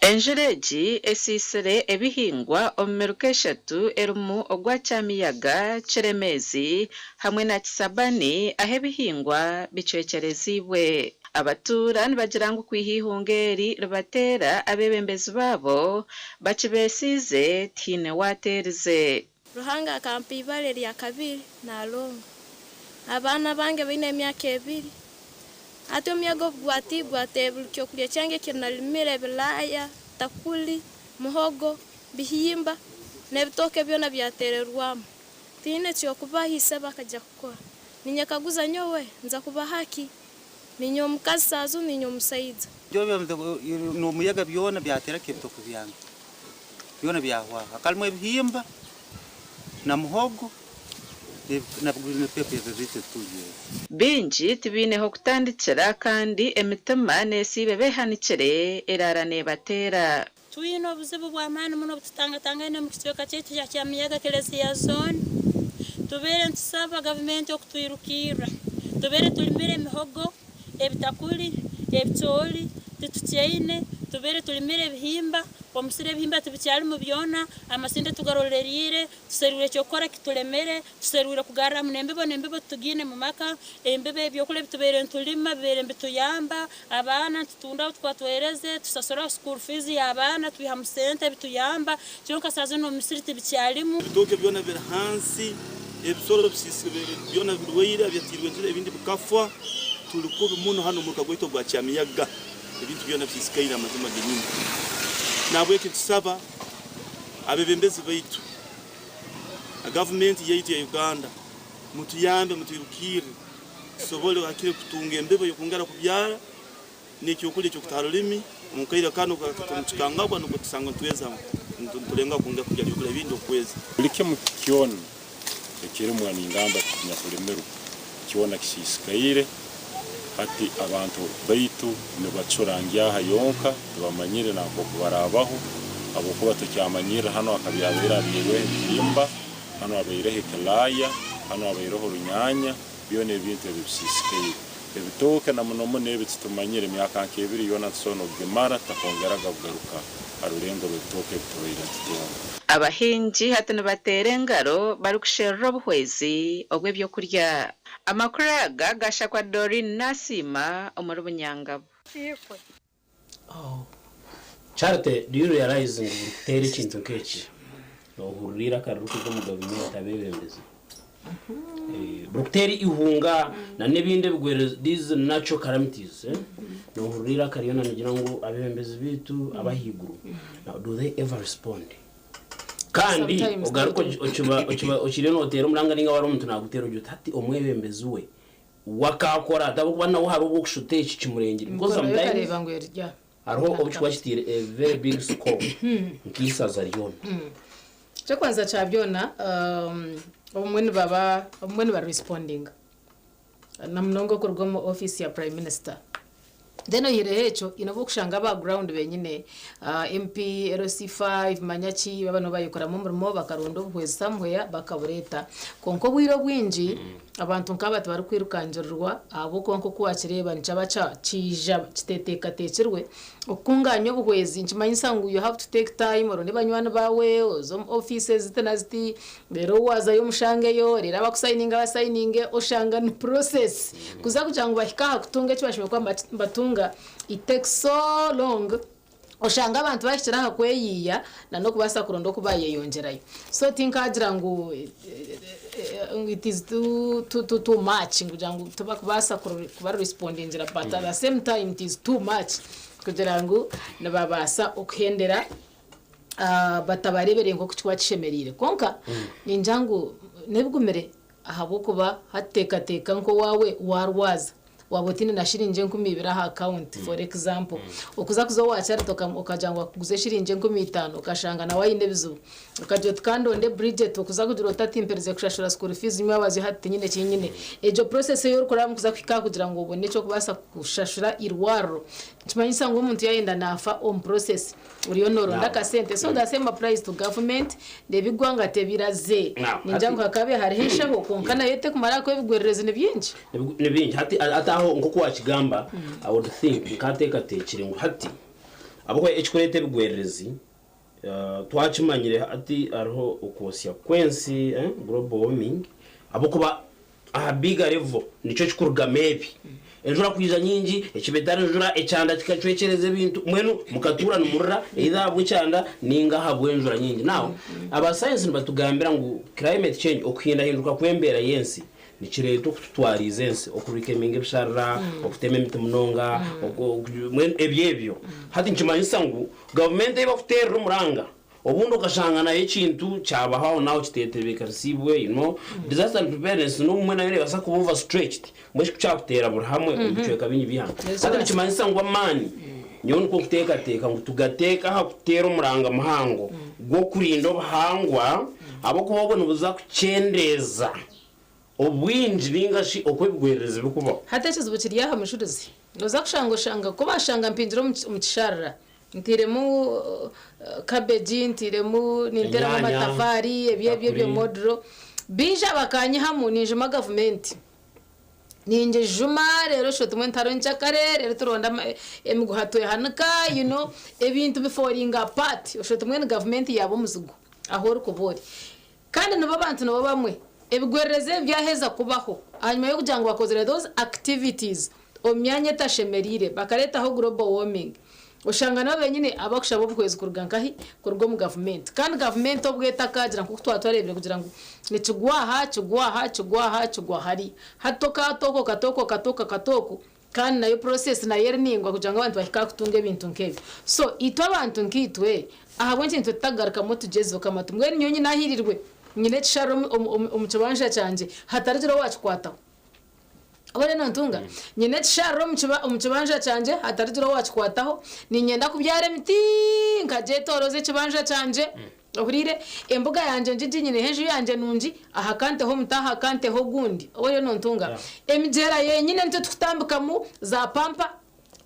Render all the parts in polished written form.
Enjura egi esiisire ebihingwa omu miruka eshatu erimu ogwa Kyamiyaga, Kiremeezi hamwe na Kisabani ahu ebihingwa bicwekyereziibwe. Abatuura nibagira ngu kwiha eihunga eri ribateera, abeebembezi baabo bakibeesiize tihaine waateerize. Ruhanga akampa ibara eryakabiri Nalongo. Abaana bange baine emyaka ebiri. Hati omuyaga obu gwatiire gwateera buri kyokurya kyange eki narimire ebilaaya, takuli, muhogo, bihimba n'ebitooke byona byateererwamu. Tinyine ekyokubaha isebo akaija kukora. Ninyekaguza nyowe nza kubaha ki? Ninyowe omukazi saaha zinu ninyowe omusaija. N'omuyaga byona byateera ebitooke byange byona byahwaho. Hakaba harimu ebihimba na muhogo. Baingi tibaine h'okutandikira kandi emitima neesiiba ebeehanikire eraara neebateera. Twine obuzibu bw'amaani muno obu tutangatangaine omu kicweka kyaitu kya Kyamiyaga Kelezia Zone. Tubaire nitusaba gavumenti okutwirukirra. Tubaire turimire emihogo, ebitakuri, ebicoori, titukyaine, tubaire turimire ebihimba, omusiri ebihimba tibikyarimu byona, amasinde tugaroreriire, Tuserwire eky'okukora kituremere, tuserwire kugarramu n'embibo n'embibo titugiine mu maka, embibo ebyokulya ebitubaire nitulima bibaire nibituyamba, abaana nitutunda ahu tukuba twereze, tusasuraho school fees y'abaana twihamu sente bituyamba, kyonka saaha zinu omu misiri tibikyalimu. Ebitooke byona biri hansi, ebisoro bisiisire byona birwaire, ebyatiirwe enjura ebindi bikafa. Turi kubi muno hanu omu muruka gwaitu ogwa Kyamiyaga, ebintu byona bisiisikaire amazima genyini. Nahabweki nitusaba Abebembezi baitu na gavumenti yaitu ya Uganda mutuyambe mutwirukirre tusobole hakire kutunga embibo ey'okwongera kubyara n'ekyokulya eky'okuta ha rulimi omu kaire kanu nitukangabwa nukwo tusanga nitweza nitulengaho kwongera kubyara ebyokulya ebindi okweza. Buli kimu kyona ekirimwa ningamba ekinyakulimirwe kyona kisiisikaire. Hati abantu baitu nibacura ngyaha yonka, tibamanyire na nk'oku baraabaho, habwokuba tukyamanyirra hanu akabyabaire abyaireho ebihimba, hanu abaireho ekilaaya, hanu abaireho orunyaanya, byona ebintu ebi bisiisikaire. Ebitooke na muno muno ebi titumanyire, emyaka nk'ebiri yoona nitusobora n'okugimara tutakongeraga kugaruka ha rulengo rw'ebitooke ebi tubaire nitutunga. Abahingi hati nibateera engaro barikusherura obuhwezi obw'ebyokurya. Amakuru aga gashakwa Doreen Nasiima omuri Bunyangabu. Oh. Charity, do you realize ngu buri kuteera ekintu nk'eki nohurira eiraka ririkuruga omu gavumenti abeebembezi? Eh, buri kuteera eihunga na n'ebindi ebigwere these natural calamities eh, nohurira eiraka ryona nigira ngu abeebembezi baitu abahaiguru now do they ever respond? Kandi Sometimes they ogaruke do. okiba okiba okiriyo noteera omuranga ninga wari omuntu naguteera ogira oti hati omwebembezi we Wakaakora ata ahabw'okuba nawe hariho obu okushuta eki kimurengire because Emikono ye sometimes okareeba ngu eri ya. hariho obu kikuba kitaire a very big score nk'eisaza ryona. Eky'okubanza kya byona, obumwe nibaba obumwe nibarespondinga na munonga okuruga omu ofiisi ya Prime Minister. Then oihireho ekyo, haine obu orikushanga aba ground benyine, MP, LC5, manya ki, baba nibo bayekoramu omurimo bakaronda obuhwezi somewhere bakabureeta. Kwonka obwire obwingi, abantu nk'aba tibarikwirukangirirwa ahabw'okuba nk'oku waakireeba nikyaba kyaija kiteteekateekirwe. Okukungaanya obuhwezi nikimanyisa ngu you have to take time oronde banywani baawe, oze omu ofiisi ezi na ziti, Reero waazayo omushangeyo, reero abakusayininga basayininge, oshanga ni process kuza kugira ngu bahike aha kutunga eki bashemereire kuba nibatunga, it takes so long, oshanga abantu bahikire aha kweyiiya na n'okubaasa kuronda oku baayeyongyerayo. So tinkaagira ngu it is too too too much kugira ngu tibakubaasa kuba respondingira but at the same time it is too much kugira ngu nibabaasa okuhendera batabareebire nk'oku kikuba kishemereire. Kwonka ningira ngu n'ebigumire ahabw'okuba hati teekateeka nk'owaawe waarwaza waaba otaine na shiringi 2000 aha akawunti for example, okuza kuza owa Charity okagira ngu akuguze shiringi 5000 okashanga nawe aine ebizibu, okagira oti ka ndonde Bridget okuza kugira oti ati mperize kushashura school fees nywabazyo hati tinyine ki nyine. Egyo process ei orikurabamu kuza kuhika aha kugira ngu obone eky'okubaasa kushashura eirwariro nikimanyisa ngu omuntu yaayenda naafa omu process. Oriyo noronda akasente so the same applies to government reeba eigwanga tebiraze ningira ngu hakabe hariho enshaho kwonka nayo tekumara ahakuba ebigwererezi nibingi. Nibingi hati hati aho nkoku wakigamba I would think nkateekateekire ngu hati. Ahabw'okuba ekirikureeta ebigwererezi twakimanyire hati hariho okwosya kw'ensi, global warming, ahabw'okuba aha bigger level nikyo kikurugamu ebi. Enjura kwija nyingi, ekiba etari njura, ekyanda kikacwekyereza ebintu, mbwenu mukatuura nimurira either ahabw'ekyanda ninga ahabw'enjura nyingi. Now, aba science nibatugambira ngu climate change, okuhindahinduka kw'embeera y'ensi, Nikireeta okututwariiza ensi, okurikeminga ebisharara, okutema emiti munonga, mbwenu ebyo ebyo. Hati nikimanyisa ngu gavumenti ei bakuteerera omuranga, obundi okashanga nayo ekintu kyabaho aho naaho kiteetebeekanisiibwe, you know. Disaster and preparedness n'obumwe nayo neebaasa kuba over stretched, mbwenu shi ku kyakuteera buri hamwe omu bicweka bingi by'eihanga. Hati nikimanyisa ngu amaani, nyowe nikwo nkuteekateeka ngu tugateeke aha kuteera omuranga muhango gw'okurinda obuhangwa ahabw'okuba obwo nibuza kukyendeeza Obwingi ninga shi oku ebigwererezi birikubaho. Hati ekizibu kiri aha mujurizi. Noza kushanga oshanga ku bashanga mpingire omu kisharara ntairemu cabbage, ntairemu ninteramu Enyaanya, amatafaari ebyo ebyo ebyo takuri. moduro baija bakanyihamu ninjuma gavumenti. Ningijuma reero osho tumwe ntaro nkyakare reero turonda emiguha twehanika you know ebintu biforinga apart osho tumwe ni gavumenti yaaba omuzigu ahu orikuba ori. Kandi nibo bantu nibo bamwe ebigwererezi ebi byaheza kubaho ahanyima y'okugira ngu bakozire those activities omu myanya etashemereire bakareetaho global warming oshanga nibo benyine abakushaba obuhwezi kuruga nkahi? Kuruga omu gavumenti kandi gavumenti obwo etakagira nk'oku twaba twareebire kugira ngu nikigwa aha kigwa aha kigwa aha kigwa hariya hati okaata oku okata oku okata oku okata oku Kandi nayo process nayo eri ningwa kugira ngu abantu bahike aha kutunga ebintu nk'ebyo. So itwe abantu nkaitwe ahabw'enki nitwe tutagarukamu tugyezeho kamatu mbwenu nyowe nyine ahirirwe nyine ekisharara omu kibanja kyangye hatarigira owakikwataho. Oba nontunga? Nyine ekisharara omu kibanja kyangye hatarigira owakikwataho, niinyenda kubyara emiti nkagyetoroza ekibanja kyangye. Ohuriire? Embuga yangye ngigi nyineho enju yangye nungi, aha ka nteho omuti aha ka nteho ogundi. Oba oriyo nontunga? Emigyera yenyine nitwe turikutambikamu za pampa,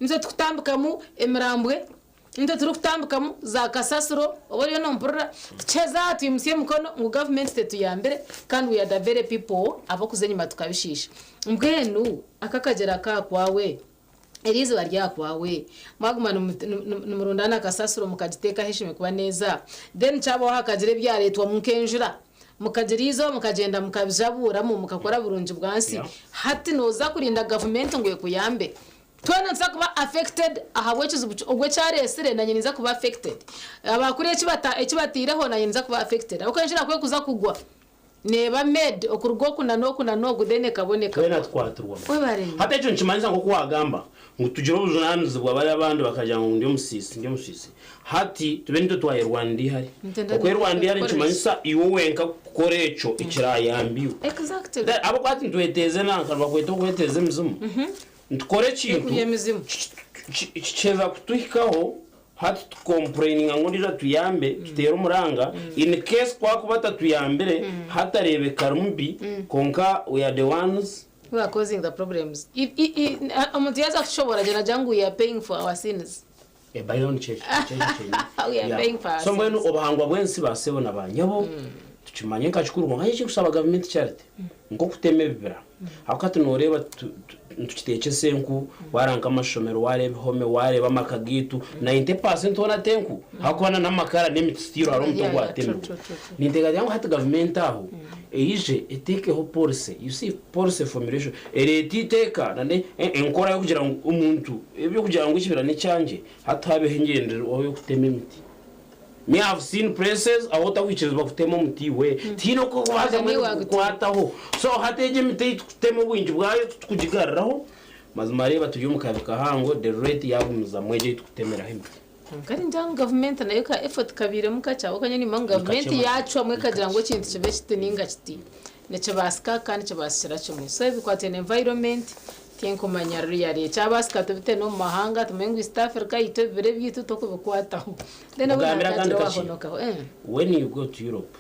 nitwe turikutambikamu emirambwe, nitwe turikutambikamu za kasasiro, oba oriyo nompurira? Tukiheza aha twimutsya emikono ngu gavumenti tetuyambire kandi we are the very people ab'okuza enyima tukabishiisha. Mbwenu aka akagyera kakwawe? Eri izooba ryakwawe, mwaguma nimurundaana kasasiro mukagiteeka ahu eshemereire kuba neeza, then kyabaho hakagira ebyareetwamu nk'enjura, mukagira eizooba mukagyenda mukabijabuuramu mukakora burungi bwansi. Hati nooza kurinda gavumenti ngu ekuyambe? Twena nituza kuba affected ahabw'ekizibu ogwo eki areetsire nanye ninza kuba affected. Abaakuriya eki bataireho nanye ninza kuba affected ahabw'okuba enjura ku erikuza kugwa, Neeba made okuruga oku na n'oku na n'oku then ekabona Twena ekagwa. tukwatirwamu. Webare nnyo. Hati ekyo nikimanyisa nk'oku waagamba ngu tugire obujunaanizibwa bariya abandi bakagira ngu ndi omusiisi, ndi omusiisi. Hati tube nitwe twayerwanira eihari. Nitwenda Okwerwanira eihari kukora eki. nikimanyisa iwe wenka kukora ekyo ekiraayambe iwe. Exactly. Then ahabw'okuba hati nitweteeza enanka nibakweta okweteeza emizimu. Nitukora ekintu Ekurya emizimu. kikiheza kutuhikaho Hati tu complaininga ngu ondiijo atuyambe tuteere omuranga in case ku akuba atatuyambire hatareebeka ari mubi kwonka we are the ones. Who are causing the problems. If i i omuntu yaaza kutushobora gye nagira ngu we are paying for our sins. Eh, by the way nikyo ekyo kyenyini. We are Yeah. paying for our So mbwenu sins. obuhangwa bw'ensi ba sebo na ba nyabo tukimanye nka kikuru kwonka nyowe ekinkusaba gavumenti Charity nk'okutema ebibira Ahabw'okuba hati nooreeba nitukiteekyesa enku, waareeba nk'amashomero, waareeba ebihome, waareeba amaka gaitu, 90% hoona t'enku ahabw'okuba na n'amakara n'emiti still hariho omuti ogwatemirwe. Ninteekateeka ngu hati gavumenti aho eije eteekeho policy, you see policy formulation, ereete eiteeka na n'enkora y'okugira ngu omuntu eby'okugira ngu ekibira n'ekyangye hati habeho engyendererwaho y'okutema emiti. Me have seen places ahu otakwikirizibwa kutema omuti iwe tihaine oku orikubaasa Niiwe wagutema. kukwataho so hati egi emiti ei tukutema obwingi bwayo titukugigaruraho mazima reeba turi omu kabi kahango the rate yagumizamu egi ei tukutemeraho emiti. Kwonka ningira ngu gavumenti nayo ka effort kabairemu kakye ahabw'okuba nyowe nimanya ngu gavumenti Nikakye yaacwamu ekagira ngu nikakye. ekintu kibe kiti ninga kiti nikibaasika kandi kibaasikira kimwe. So ebikwataine environment Tinkumanya really. Ekyabaasika tubite n'omu mahanga tumanye ngu East Africa itwe ebibira ebyaitu tokubikwataho. Then obu Mugambire akandi naakagira kakye. owahonokaho. Eh. When you go to Europe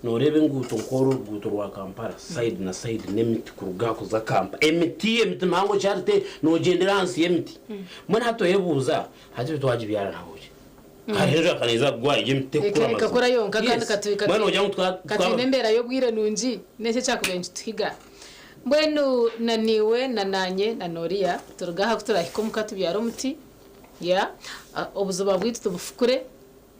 noreeba enguuto nk'oruguuto rwa Kampala side na side n'emiti kuruga aha kuza Kampala emiti emiti mihango kyarite nogyendera ahansi y'emiti mbwenu hati oyebuuza hati itwe twagibyara nahoki hariho enjura ka neeza kugwa egyo emiti tekukura Eka- Ekakura mazima yonka kandi yes katu- katu- mbwenu nogira ngu twa- katwine twaba embeera y'obwire nungi n'eki ekyakubaire nikituhiga. Mbwenu na naiwe na naanye na n'oriya turuge aha ku turahike omuka tubyare omuti. Yeah obuziba bwaitu tubufukure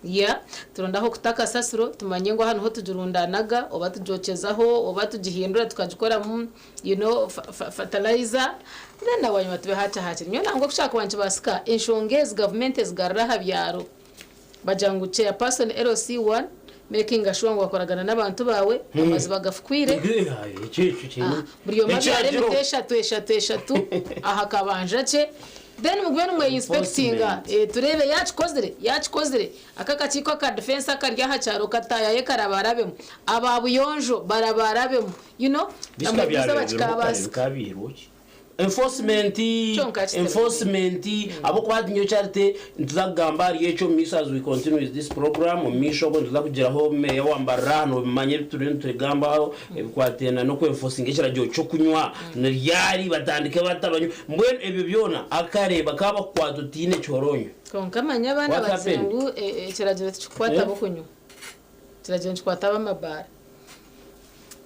yeah turonde ah'okuta kasasiro tumanye ngu aha niho tugirundanaga oba tugyokyezaho oba tugihindura tukagikoramu you know fertilizer then na bwanyima tube hakye hakiri. Nyowe nangwa ku kyakuba nikibaasika enshonga ezi gavumenti ezigarure aha byaro bagira ngu chairperson LC one makinga sure ngu wakoragana n'abantu baawe amaziba gafukwire buri omwe abyare emiti eshatu eshatu eshatu aha kabanja kye then mugume nimwe inspectinga tureebe yakikozire yakikozire aka akakiiko aka defense akari aha kyaro kataayaye karabarabemu aba buyonjo barabarabemu you know Bikika bakikabaasika. Enforcement enforcement ahabw'okuba hati nyowe Charity nituza kugamba ahari ekyo omu maisho as we continue with this program omu maisho okwo nituza kugiraho meeya wa Mbarara nobimanya ebi turiyo nitugambaho ebikwatiraine n'oku enforcinga ekiragiro ky'okunywa ni ryari batandike bata banywe mbwenu ebyo byona akare bakaba bakukwata otiine kihoroonyo Kwonka manya abaana What bagizire happened? ngu ekiragiro tikikukwata Eh? ab'okunywa. Ekiragiro nikikwata ab'amabaara.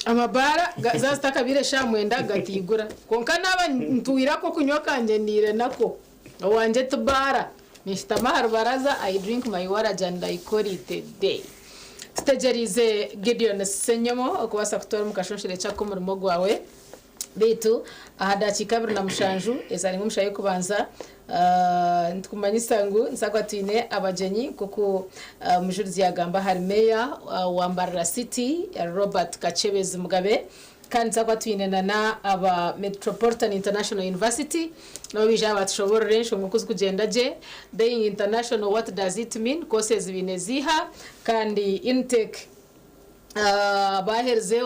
Amabaara ga- zaaza zitakabaire eshaaha mwenda gataigura. Kwonka naaba ntwire ak'okunywa kangye ndiire nako, owangye ti baara. Ninshutama aha rubaraza, I drink my waragi and I call it a day. Tutegyereize Gideon Ssenyomo okubaasa kutwara omu kashonshorekye ak'omurimo gwawe. Beitu aha dakiika 27 ezarenga omu shaaha y'okubanza, nitukumanyisa ngu nituza twine abagyenyi nk'oku omujurizi yaagamba ahari Meeya wa Mbarara City, Robert Kakyebezi Mugabe. Kandi nituza twine nana aba Metropolitan International University nabo baija batushoboorora enshonga oku zirikugyenda gye. Being international what does it mean? Courses baine ziiha? Kandi intake Baaherize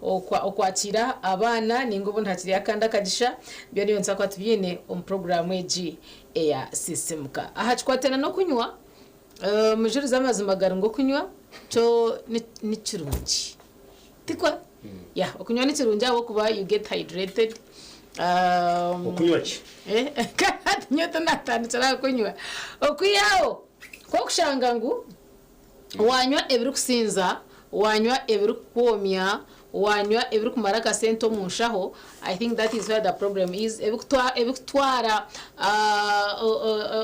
okwakiira abaana nainga obundi hakiriyo akandi akagisha, byona ebyo nituza kuba tubiine omu puroguraamu egi eya Sisiimuka. Aha kikwatiraine n'okunywa, Omujurizi amazima gari ngu okunywa kyo ni kirungi, tikwo? Yeah, okunywa ni kirungi ahabw'okuba you get hydrated. Okunywa ki? Hati nyowe tinatandikire aha kunywa. Okwihaho kw'okushanga ngu Waanywa ebirikusinza, waanywa ebirikukwomya, waanywa ebirikumara akasente omu nshaho, I think that is where the problem is, ebikutwara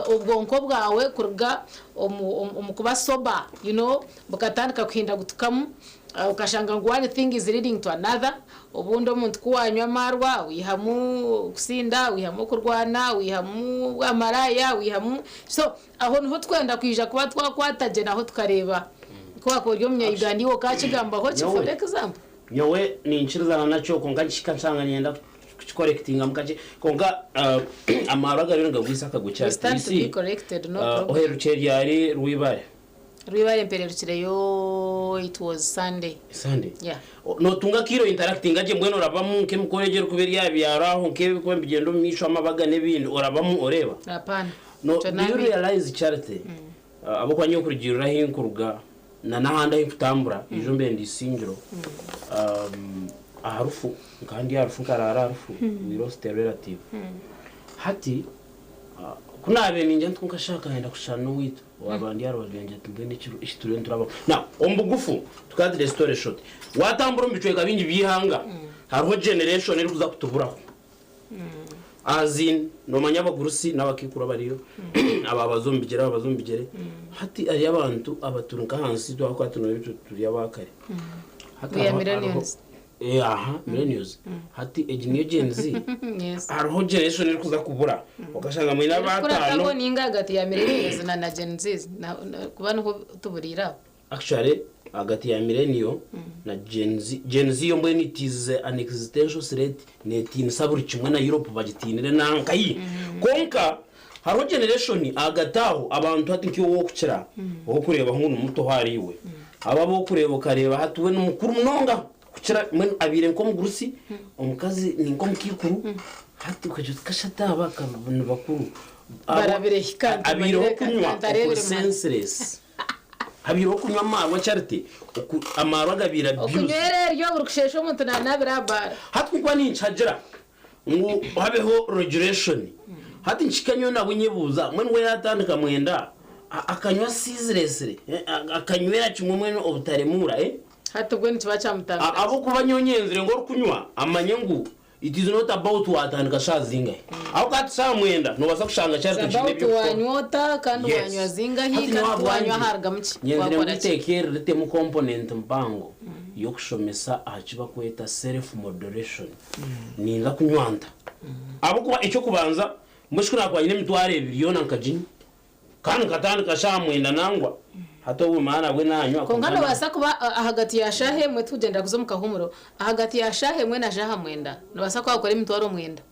obwonko bwawe kuruga omu kuba sober, you know, bukatandika kuhindagutukamu, okashanga ngu one thing is leading to another, obundi omuntu ku waanywa amaarwa wiihamu kusinda, wiihamu okurwana, wiihamu obwamaraaya, wiihamu, so Aho niho twenda kwija kuba twakwata gye naho tukareeba ku wakuba ori omunya-Uganda iwe okakigambaho ki for example. Nyowe ninkirizana nakyo kwonka nikihika nshanga niinyenda kukikorekitingamu kakye kwonka amaarwa agariyo nigagwisa akagwe We Charity stand you to be see corrected no problem. oherukire ryari Rwibare? Rwibare mpererukireyo it was Sunday. Sunday? Yeah. Notunga akaire ointeractinga gye mbwenu orabamu nk'emikoro egi erikuba eri aha byaro aho nk'ebirikuba nibigyenda omu maisho amabaga n'ebindi orabamu oreeba? Hapana. No, Ekyo do you naamanya. realize Charity, ahabw'okuba nyowe kurugiirira ahu nkuruga na n'ahandi ahu nkutambura, ijo mbaire ndi Isingiro, aha rufu, nkaba ndi aha rufu nkaraara aha rufu, we lost a relative. Hati, ku naabaire ningira nti kwonka shi akayenda kushushana n'owaitu, owaaba ndi aha rubaju yangira ati mbwenu eki turiyo niturabamu. Now, omu bugufu, to cut the story short, waatambura omu bicweka bingi by'eihanga, hariho generation erikuza kutuburaho. As in nomanya abagurusi n'abakaikuru abariyo aba baza omu bigyere aba baza omu bigyere hati hariyo abantu abaturi nk'ahansi twakuba turi turi abakare hati We are hariho- millennials. Eh, aha millennials hati egi niyo Gen Z Yes. hariho generation erikuza kubura okashanga mwine Kurataho abataano ninga ahagati ya millennials na na Gen Zs kuba niho tuburiire aho. Actually ahagati ya millennial na Gen Z, Gen Z yo mbwenu it is an existential threat netiinisa buri kimwe na Europe bagitiinire nankahi. Kwonka hariho generation ahagati aho abantu hati nk'iwe ow'okukira ow'okureeba ngu ni muto ahariiwe abo ab'okureeba okareeba hati we ni mukuru munonga kukira mbwenu abaire nk'omugurusi omukazi ni nk'omukaikuru hati okagira oti kashatu aba ni bakuru Abo Barabire hika abaireho ntumanyire kunywa ntareebire okuri senseless. Habiireho okunywa amaarwa Charity, oku amaarwa gabiire abused. Okunywera eryo buri kusheesha omuntu nanaabira aha baara. Hati kunkuba ninkihagira ngu habeho regulation, hati nikihika nyowe nabwe nyebuuza mbwenu we yatandika mwenda akanywa ceaselessly, akanywera kimwe mbwenu obutaremuura eh? Hati bwe nikiba kyamutambira ki? Ahabw'okuba nyowe nyenzire ngu orikunywa amanye ngu. It is not about watandika shaaha zingahi. Ahabw'okuba hati shaaha mwenda noobaasa kushanga Charity It's okiine about eby'okukora. wanywa ota kandi Yes. wanywa zingahi Hati kandi nyowe tiwanywa ahabwangye harugamu ki nyenzire ngu wakora ki. eiteeka eri ritemu component mpango y'okushomesa aha ki bakweta self moderation. Ninza kunywa nta? Ahabw'okuba eky'okubanza mbwenu shi ku naakuba nyine emitwaro ebiri yoona nkaginywa Kandi nkatandika shaaha mwenda nangwa hati obu maana bwe nanywa Kwonka kwonka na. nobaasa kuba ahagati ya shaaha emwe tukugyendera kuza omu kahuumuro, ahagati ya shaaha emwe na shaaha mwenda nobaasa kuba wakora emitwaro mwenda.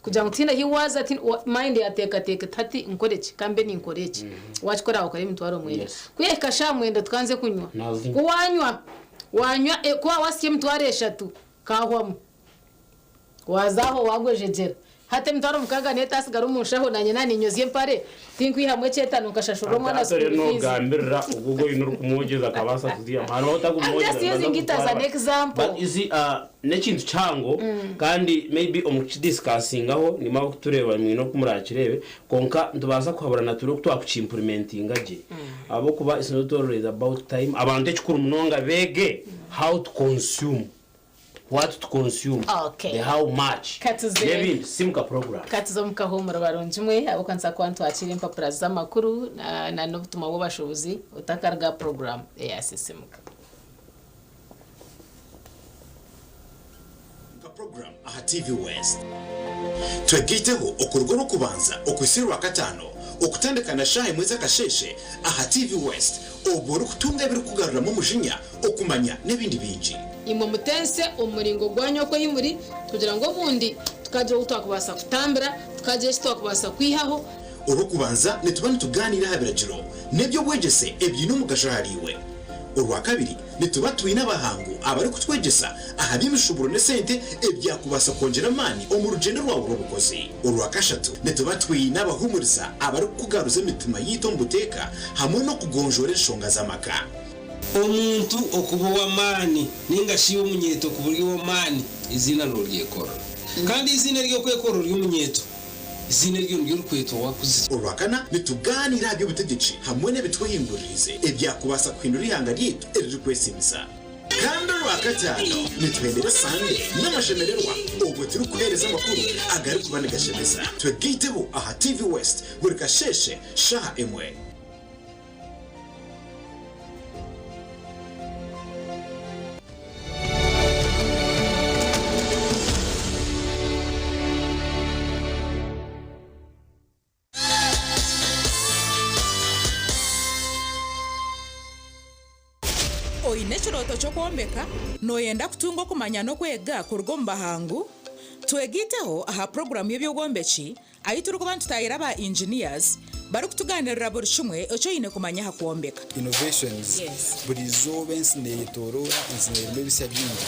Kugira ngu tihaine ahi waaza mind yateekateeka eti hati nkore ki, ka mbe ninkora eki. Waakikora wakora emitwaro mwenda. Ku yahika shaaha mwenda tukanze kunywa. Ku waanywa, waanywa ku waaba waasya emitwaro eshatu, kahwamu. Waaza aho waagwejegyera. Hati emitwaro mukaaga n'etaatsigara omu nshaho naanye naaba niinyozya empare, tinkwihamu eky'etaano nkashashurira omwana Hati oriyo school fees. noogambirira ogwo ogu oine orikumwogyeza akabaasa kuziihamu. Hariho I'm just otakumwogyeza nibaza using it as kutwara an bati. example. But you see, n'ekintu kihango kandi maybe omu kukidiscussingaho nimwe abarikutureeba mwine oku muraakireebe kwonka nitubaasa kuhaburana turebe oku twakukiimpurimentinga gye ahabw'okuba it's not always about time. Abantu ekikuru munonga beege how to consume. What to consume, Okay. the how much, Katuze. n'ebindi Simuka program. Katuze omu kahuumuro barungi mwe ahabw'okuba kuba nitwakiira empapura z'amakuru na na n'obutumwa bw'abashuubuzi otakaruga aha puroguraamu eya Sisimuka. Nka program aha TV West. Twegaiteho okuruga Orwokubanza okuhitsya Orwakataano okutandika na shaaha emwe z'akasheeshe aha TV West obwo orikutunga ebirikukugaruramu omujinya, okumanya n'ebindi bingi. Imwe mutense omu muringo gwanyu oku ei muri, kugira ngu obundi tukagira ou twakubaasa kutambira, tukagira eki twakubaasa kwihaho. Orw'okubanza nituba nitugaaniira aha biragiro n'eby'obwegyese ebiine omugasho ahariiwe. Orwakabiri nituba twine abahangu abarikutwegyesa aha by'emishuuburo n'esente ebyakubaasa kwongyera amaani omu rugyendo rwawe rw'obukozi. Orwakashatu nituba twine abahuumuriza abarikukugaruza emitima yaitu omu buteeka hamwe n'okugonjoora enshonga z'amaka. Omuntu okuba ow'amaani nainga shi omunyeeto kuba ori ow'amaani, eiziina nooryekorera. Kandi eiziina ery'okwekorera ori omunyeeto, eiziina eryo niryo orikwetwa waakuzire. Orwakana, nitugaaniira aha by'obutegyeki hamwe n'ebitwehinguririize ebyakubaasa kuhindura eihanga ryaitu eririkwesiimisa. Kandi Orwakataano, nituhendera Sande n'amashemererwa obwo turikuheereza amakuru agarikuba nigashemeza. Twegaiteho aha TV West buri kasheeshe shaaha emwe. Oine ekirooto ky'okwombeka? Nooyenda kutunga okumanya n'okwega kuruga omu bahangu? Twegaiteho aha puroguraamu y'eby'obwombeki Ahi turikuba nitutaahira aba engineers barikutugaanirira buri kimwe eki oine kumanya aha kwombeka. Innovations, Buri izooba ensi neyetoroora, ensi nerimu ebisya bingi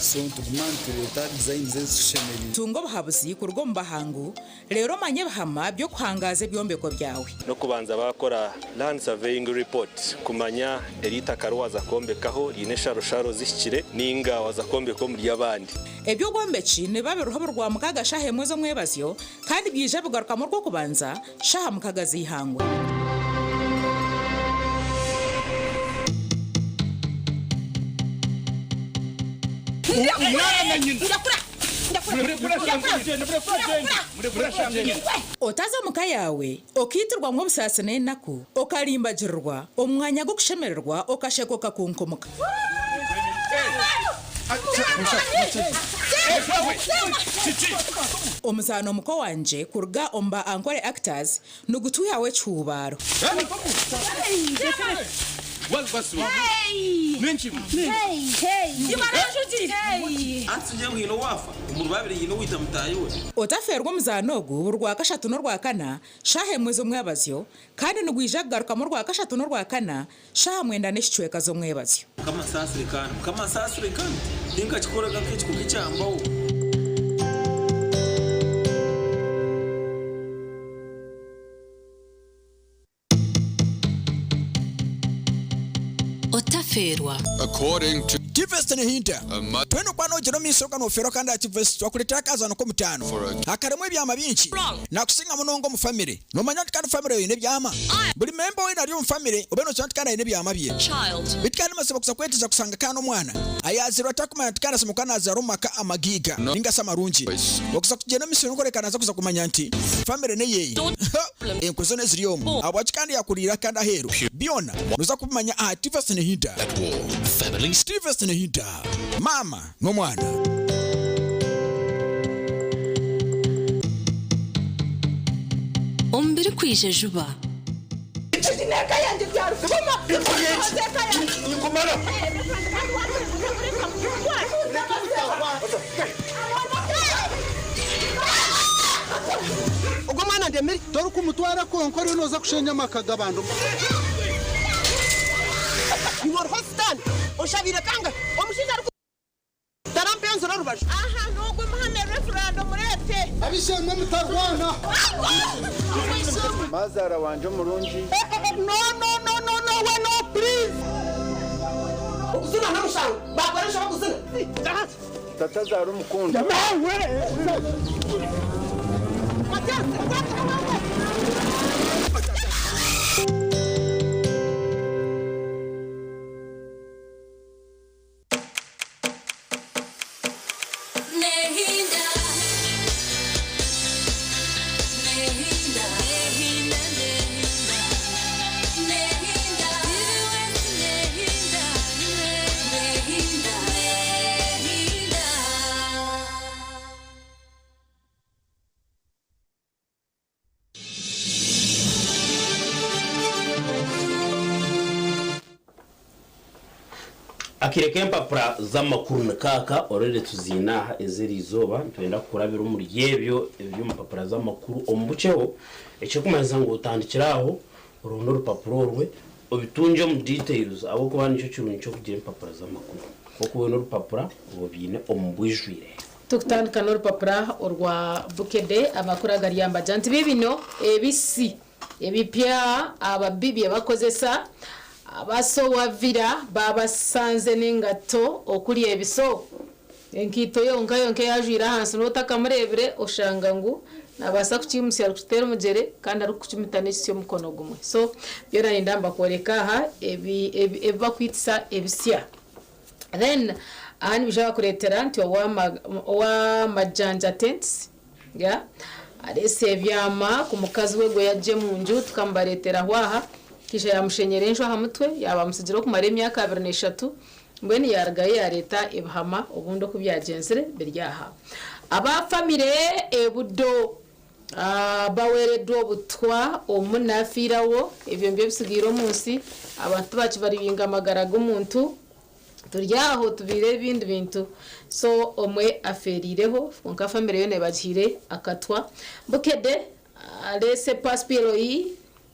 so nituguma nitureeta designs ezitushemereire. Tunga obuhabuzi kuruga omu bahangu reero omanye ebihama by'okuhangaaza ebyombeko byawe. N'okubanza baakora Land Surveying Report kumanya eri eitaka riwaaza kwombekaho riine ensharosharo zihikire ninga waaza kwombeka omuri abandi. Eby'obwombeki nibiba biriho buri Rwamukaaga shaaha emwe z'omwebazyo kandi byaija bigarukamu Orwokubanza shaaha mukaga z'eihangwe. Otaza omu ka yaawe okaitirwamu obusaasi n'enaku, okarimbagirirwa omu mwanya gw'okushemererwa okasheka okakunkumuka. Omuzaano Muko Wangye kuruga omu ba Ankole Actors nigutwihaho ekihuubaaro. Otafeerwa omuzaano ogu buri Rwakashatu n'Orwakana shaaha emwe z'omwabazyo kandi nigwija kugarukamu Orwakashatu n'Orwakana Shaaha mwenda n'ekicweka z'omwebazyo. Mukama nsaasire kandi Mukama nsaasire kandi tinkakikoraga nk'ekiko kyambaho. Otafeerwa. According to. Tivest nehinda. Twena okuba nogyenda omu maisho oga nofeerwa kandi aha Tivest twakureetera akazaano k'omutaano akarimu ebyama bingi. Nakusinga munonga omu famire. Nomanya nti kandi famire eine ebyama? Buri memba weena ari omu famire obe nokira nti kandi aine ebyama bye. Beitu kandi mazima kuza kwetegyereza kusanga kandi omwana ayazairwe atakumanya nti kandi asemeriire kuba nazaarwa omu maka amagaiga ninga shi amarungi. Okuza kugyenda omu misiri n'okworeka naza kuza kumanya nti famire n'eyeye. Enkwe zoona eziri omu ahabwaki kandi yakuriire kandi aheeru byona noza kubimanya aha Tivest Nehinda. Tivest Nehinda, maama n'omwana. Omu birikwija juba. Ogwo omwana ndemire. Torikumutwara kwonka oriyo noza kushenya amaka g'abantu. Iwe oriho sitaane oshabiire kangahi omushaija ariku Tarampa enzura orubaju. Aha n'ogwo muhame Reverand omureete. Ab'eishe-emwe mutarwana. Mazaara wangye omurungi. No no no no no we no please. Okuzina n'omushango bakora enshobe kuzina. Tata azaara omukundwa. Akaire k'empapura z'amakuru nikaaka already tuziine aha ez'eri izooba nitwenda kukurabira omuri ebyo ebiri omu mpapura z'amakuru omu bukyeho ekirikumanyisa ngu otandikire aho oronde orupapura orwe obitungye omu details ahabw'okuba nikyo kirungi ky'okugira empapura z'amakuru nk'oku waine orupapura oba obiine omu bwijwire. Tukutandika n'orupapura orwa Bukedde amakuru agari aha mbagira nti bibino ebisi ebipya ababi byebakozesa abasowa Villa babasanze n'engato okuri ebiso enkaito yonka yonka ei ajwaire ahansi n'otakamureebire oshanga ngu nabaasa kukiimutsya arikuteera omugyere kandi arikukucumita n'ekitsya omukono gumwe so byona ninda mbakworeka aha ebi ebibakwitisa ebisya. Then aha nibaija bakureetera nti owa Majanja Tents yeah areese ebyama ku mukazi we gwe yagya omunju tukamubareeteraho aha akaija yamushenyera enju aha mutwe yaaba amutsigireho kumara emyaka 23 mbwenu yarugayo yareeta ebihama obundi oku byagyenzire biri aha. Aba famire ebudo baweereddwa obutwa omu nafiirawo ebyo nibyo bisigaire omunsi abantu tibakibaribinga amagara g'omuntu. Turi aho tubiire ebindi bintu so omwe afeeriireho kwonka family yoona ebagihaire akatwa. Bukedde areese pass PLE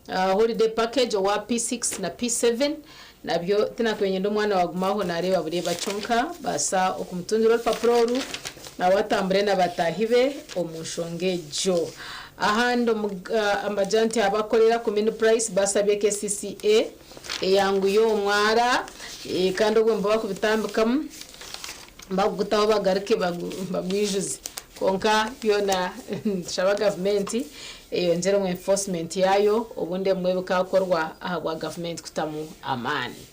holiday package owa P6 na P7 nabyo tinakubaire niinyenda omwana waaguma aho naareeba bureeba kyonka baasa okumutungira orupapura oru nawe atambure na bataahi be omu nshonga egyo. Ahandi nibagira nti abakukorera ku Mini Price basabye KCCA Eyanguya omwara kandi obwo nibo bakubitambikamu bakugutaho bagaruke bagwijuze kwonka byona nitushaba gavumenti eyongyere omu enforcement yaayo obundi ebimwe bikakorwa ahabwa gavumenti kutamu amaani.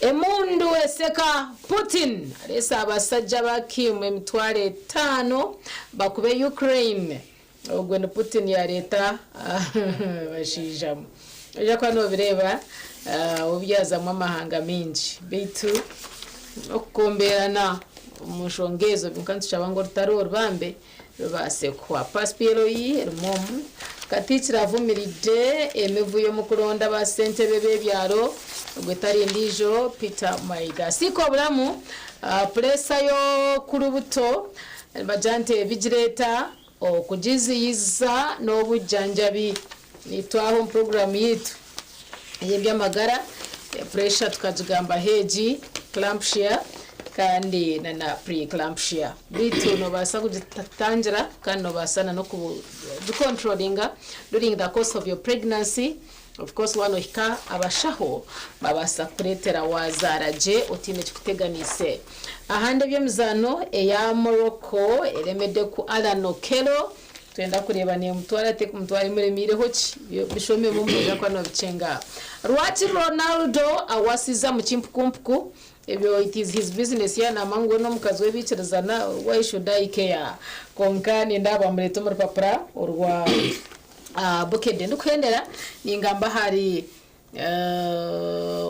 Emundu eseka Putin areese abasajja ba Kim 5000 bakube Ukraine. Ogwo ni Putin yareeta abashaijamu. Noija kuba nobireeba obyazamu amahanga maingi beitu okukomberana omu nshonga ezo kwonka nitushaba ngu orutaro oru bambe rubaase kuhwa. Pass PLE erimu omu Katiikiro avumiridde emivuyo omu kuronda ba ssentebe b'ebyaro ogwo etari ndiijo Peter Mayiga. Asiika oburamu pureesa y'okurubuto nibagira nti ebigireeta Okugiziyiza n'obujjanjabi. Nitwaha omu puroguraamu yaitu ey'eby'amagara puresha tukagigambaho egi, eclampsia kandi na na pre-eclampsia. Beitu noobaasa kugitangira kandi noobaasa na n'okugikonturoringa during the course of your pregnancy. Of course waaba nohika abashaho babaasa kukureetera waazaara gye otaine kikuteganiise. Ahandi eby'emizaano eya Morocco eremedde ku Allan Okello twenda kureeba neemutwara tekumutwara emuremiireho ki? Bishomemu noija kuba noobikyenga. Rwaki Ronaldo awasiza mu kimpukumpuku? Ebyo it is his business yaaba naamanya ngu we n'omukazi we baikirizana why should I care? Kwonka nindeeba baamureeta omu rupapura orwa Bukedde. Ndikuhendera ningamba ahari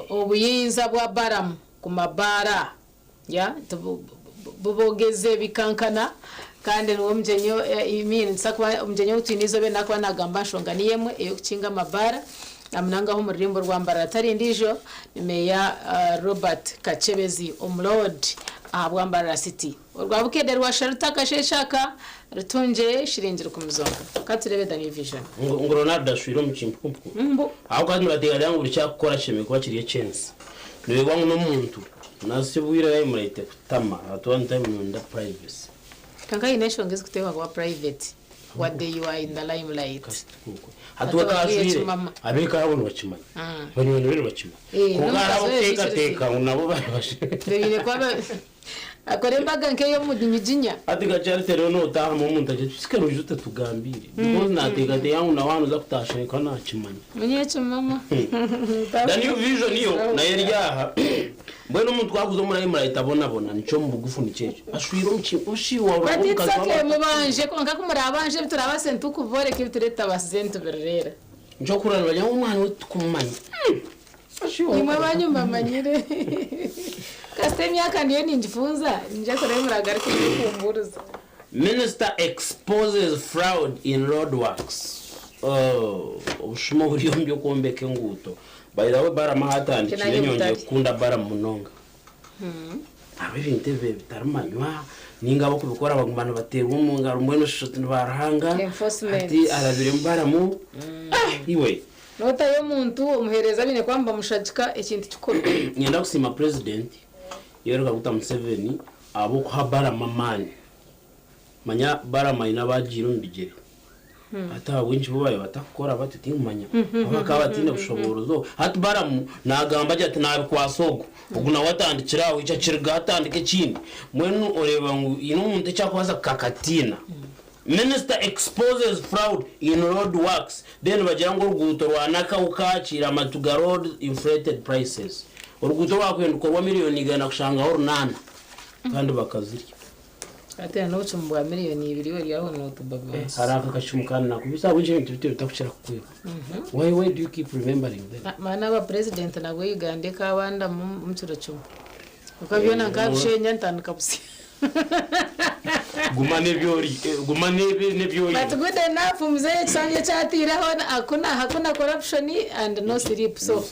obuyinza bwa Balaam ku mabaara. Yeah, bubogeze bikankana kandi niwe omugyenyi I mean nitubaasa kuba omugyenyi ou twine eizooba eri nakuba nagamba aha nshonga niyo emwe ey'okukinga amabaara na munonga aho omu rurembo rwa Mbarara tari ndiijo ni Meeya Robert Kakyebezi Omuloodi ahabwa Mbarara City. Orwa Bukedde rwa Sharuta akasheeshe aka rutungye shiringi rukumi zonka. Ka tureebe The New Vision. Ngu Ronaldo ashwire omu kimpukumpuku. Mbu. Ahabw'okuba hati nibateekateeka ngu buri ki arikukora kishemereire kuba kiri eky'ensi. Noreeba ngu n'omuntu nasi obwire limelight ekutama at one time noyenda privacy. Kwonka haine enshonga ezikuteekwa kuba private wadde you are in the limelight. Hati we ka ashwire ab'eka yaabo nibakimanya, banywani be nibakimanya. Kwonka hariho abarikuteekateeka ngu nabo Baine kuba akora embaga nk'ey'omunyiginya. Hati nka Charity rero notahamu omuntu agira ati sike noija otatugambiire because nateekateeka ngu nawe waaba noza kutaasha nka nakimanya. Manya ekyo mama. The new vision yo nayo eri aha mbwenu omuntu ku arikuza omu limelight abonabona nikyo omu bugufu nikyo ekyo ashwire omu ki oshi But it's okay mubanje kwonka ku murabanje ebi turabaase nitukuboreka ebi turetabaasize nitubireera. Nikyo orikuhurira nibagira ngu omwana we titukumumanya. Imwe abanyu mbamanyire. Kasita emyaka ndiyo ningifunza, niinyija kureeba muragaruka ebyokumbuuriza. Minister exposes fraud in road works Oh, obushuma oburi omu by'okwombeka enguuto. By the way Balaam ahu atandikire nyongyire kukunda Balaam munonga. Hariho ebintu ebi ebitarimanywa ninga abokubikora baguma nibateerwa omu ngaro mbwenu oshusha oti ni baaruhanga Enforcement. hati arabiremu Balaam ah iwe. Notayo omuntu omuhereza baine kuba nibamushagika ekintu kikorwa. Niinyenda kusiima president Yoweri Kaguta Museveni ahabw'okuha Balaam amaani. Manya Balaam aine abu agiire omu bigyere. Hati ahabw'enki bo baabaire batakukora batyo tinkumanya. Bo bakaba bataine bushoboorozi obwo. Hati Balaam naagamba gye ati naabikwatsa ogu, ogu nawe atandikire aho, ekyo akirigaho atandika ekindi. Mbwenu oreeba ngu haine omuntu eki arikubaasa kukakatiina. Minister exposes fraud in road works then bagira ngu oruguuto rwa Nakawuka, Kiira-Matuga road inflated prices. Oruguuto orwakwenda orwa miriyoni igana kushangaho runaana kandi bakazirya. Hati na n'obucumu bwa miriyoni ibiri ori aho nootubabasa. Hariho aka akacumu kandi nakubisa ahabw'enki ebintu bitu bitakukira kukweba. Why why do you keep remembering them? Maana aba president nabwo Uganda ekabandamu omu kiro kimwe. Kwonka byona nkabishenya ntandika busya. Guma n'ebi guma n'ebi oine. But good enough muzeeyi ekisanja eki ataireho hakuna hakuna corruption and no sleep so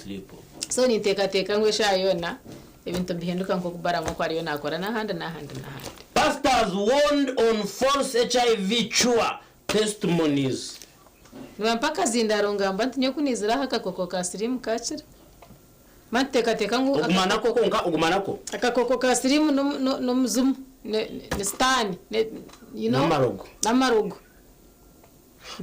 so ninteekateeka ngu eshaaha yoona ebintu nibihinduka nk'oku Balaam oku ariyo naakora n'ahandi n'ahandi n'ahandi. Pastors warned on false HIV cure testimonies. Nibampa akazindaaro ngamba nti nyowe ku niizire aha akakooko ka siriimu kakira. Mba nituteekateeka ngu Oguma nako kwonka oguma nako. Akakooko ka siriimu n'omuzimu, ni sitaane, you know, N'amarogo. N'amarogo.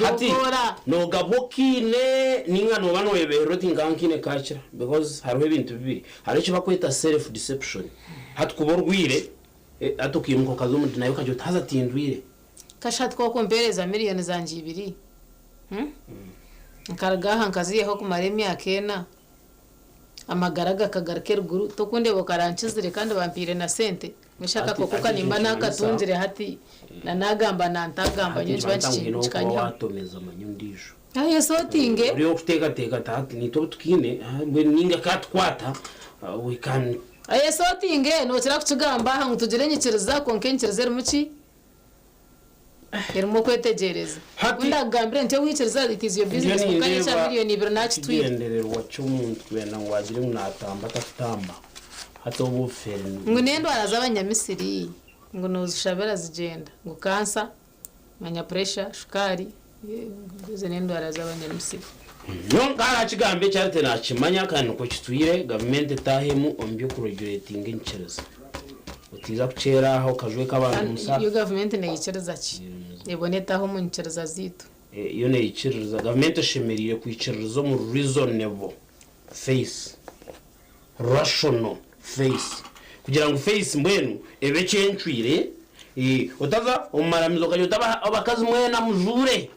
Hati Byokora. noogabwa okiine nainga nooba nooyebeerera oti nka nkiine kakira because hariho ebintu bibiri. Hariho eki barikweta self deception. Hati kuba orwaire, hati okaimuka okaza omu denial okagira oti haza tindwire. Kasha hati ku okumpeereza miriyoni zangye ibiri, nkaruga aha nkaziihaho kumara emyaka ena, Amagara gakagaruka eruguru tokundeeba okarankizire kandi bampaire na sente mbwenu shi akakoko ka nimba nakatungire hati na nagamba na ntagamba nyowe nikiba nikikanyihamu. Ayesotinge. Ayesotinge nokira kukigamba aha ngu tugire enyikiriza kwonka enyikiriza erimu ki? Erimu okwetegyereza. Ku ndakugambire nti owikiriza it is your business Ndiyo kwonka n'ekya nindeeba miriyoni ibiri nakitwire. ekigyendererwa ky'omuntu kwenda ngu agire ngu naatamba atakutamba hati obu obufeere ni. Ngu n'endwara z'abanyamisiri ngu noozishabira zigyenda ngu kansa, manya puresha, shukaari, ngu ezo n'endwara z'abanyamisiri. Nyowe nkarakigamba eki hati nakimanya kandi nikwo kitwire, gavumenti etaahemu omu by'okureguretinga enyikiriza. Otiiza kukyera aha okajweka abantu Kandi omu yo gavumenti neyikiriza ki? Ebone etaaha omu nyikiriza zaitu. Yo neikiririza, gavumenti eshemereire kwikiririza omu reasonable faith, rational faith, kugira ngu faith mbwenu ebe ekyencwire, otaza omu maramizo okagira oti abakazi mwena mujuure.